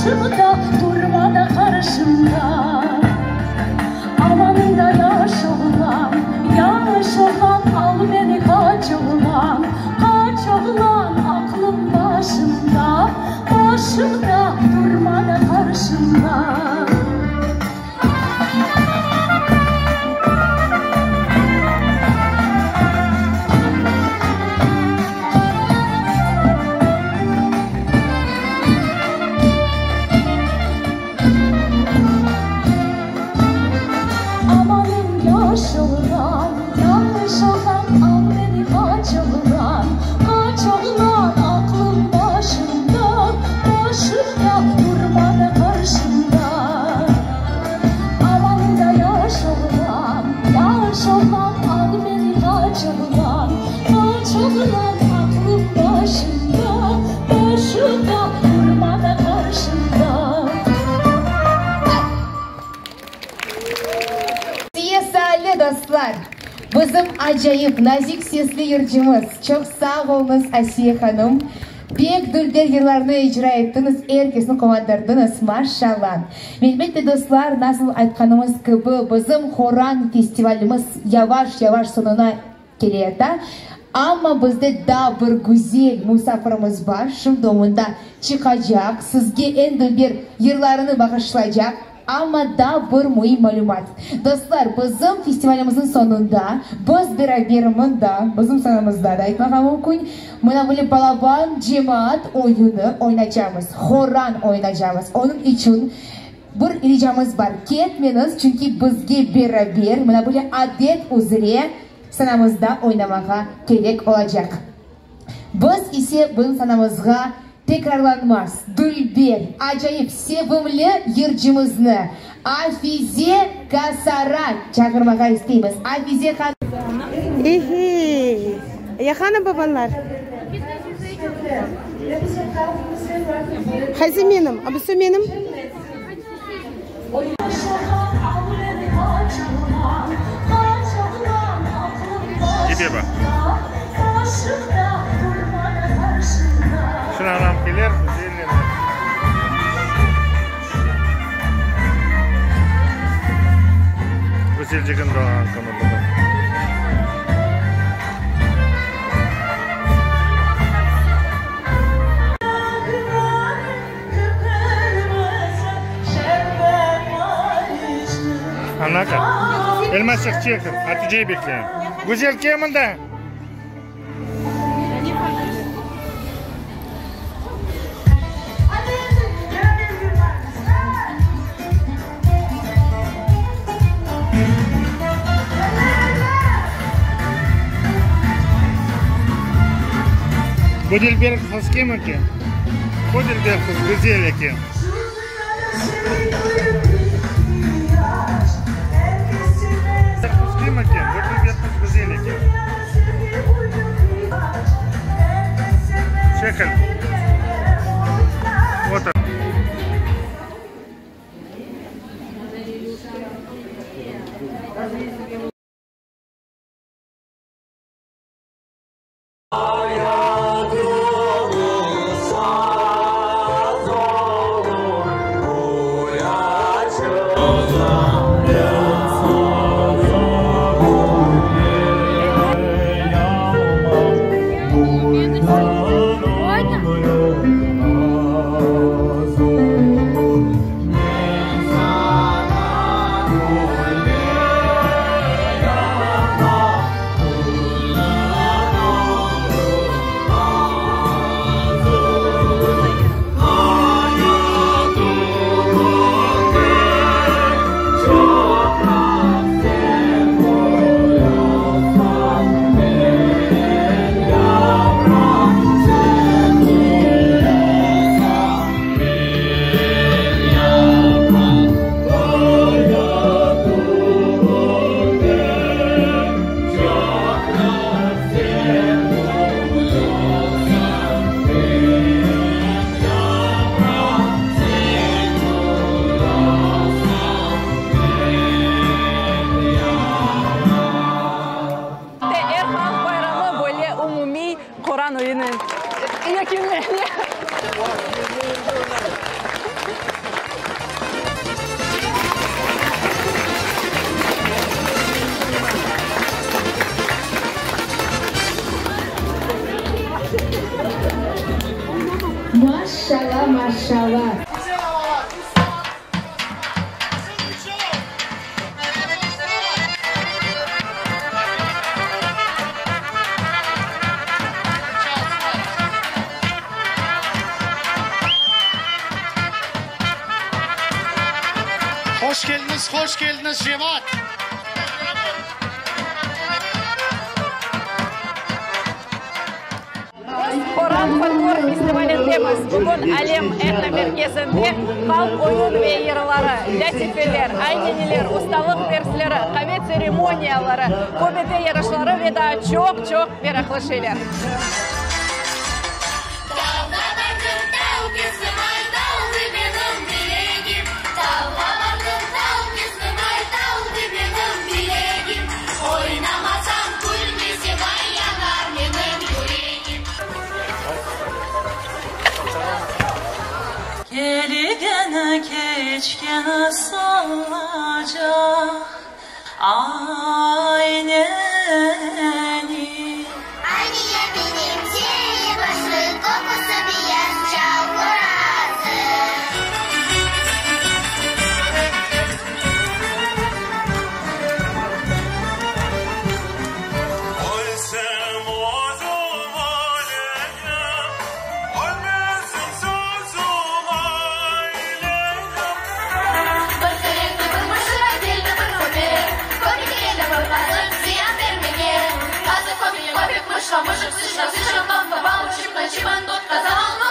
[SPEAKER 7] Başımda, durma da qarşımda. Amanım da yaş oğlan, yaş oğlan, Al meni qaç oğlan, qaç oğlan, Aqlım başımda, başımda, Durma da qarşımda. Amanım yaş oğlan, yaş oğlan, Al meni qaç oğlan, qaç oğlan, Aqlım başımda, başımda, Durma da qarşımda. Amanım da yaş oğlan, yaş oğlan, Al meni qaç oğlan, qaç oğlan, Aqlım başımda, başımda, Durma da qarşımda.
[SPEAKER 6] Siyesali dostlar, bizim acayip nazik sesli yırcımız, çoq sağ oluñız, Asiye hanım, pek dülber yırlarnı icra ettiñiz, er kesni quvandırdıñız, maşallah. Elbette, dostlar, nasıl aytqanımız kibi, bizim Horan festivalimiz yavaş-yavaş soñuna keleyata. Amma bizde daa bir güzel musafirimiz bar, şimdi o mında çıqacaq, sizge eñ dülber yırlarını bağışlaycaq. Amma daa bir müim malümat. Dostlar, bizim festivalimizniñ soñunda biz beraber mında, bizim sanamızda da aytmağa mümkün, mına böyle balaban cemaat oyunı oynacamız, horan oynacamız. Onıñ içün bir ricamız bar, ketmeñiz, çünki bizge beraber mına böyle adet üzre sanamızda oynamağa kerek olacaq. Biz ise bizim sanamızğa tekrarlanmaz, dülber, acayip, sevimli yırcımıznı, Afize Kasara çağırmağa isteymiz. Afize hanım.
[SPEAKER 2] Ehe! Ya qana babanlar? Qaysı menim? A busı menim?
[SPEAKER 5] Kete baq. Şimdi anam keler, güzellenir. Güzelcigin doğğan künü bugün. Anaka, Elmasçıq çekil, Haticeyi bekleyim. Güzel, kel mında. Bu dülber qız kim eken? Bu dülber qız güzel eken. Qız kim eken? Bu dülber qız güzel eken. Çekil. Otur.
[SPEAKER 14] Hoş keldiñiz, hoş keldiñiz, cemaat!
[SPEAKER 15] Biz Horan folklor festivalindemiz. Bugün Alem etnomerkezinde halq oyun ve yırları, lâtifeler, ayneniler, ustalıq dersleri, qave tseremoniyaları, köbete yarışları ve daa çoq-çoq meraqlı şeyler.
[SPEAKER 16] Kelgen keçken salacaq ayneni.
[SPEAKER 17] Ayneye benim çiğ başlı, kokusu beyaz çal horazım.
[SPEAKER 16] Ölsem özüm öleyim, ölmesem sözüm ayleyim.
[SPEAKER 17] Bir terekte bir muşura keldi bir köpek, Köpek keldi bir qazıq ziyan bermege. Qazıq köpekke, köpek mışıqqa, mışıq sıçanğa, sıçan tomğa, balıqçıqqa, çıban dotqa, zavallı.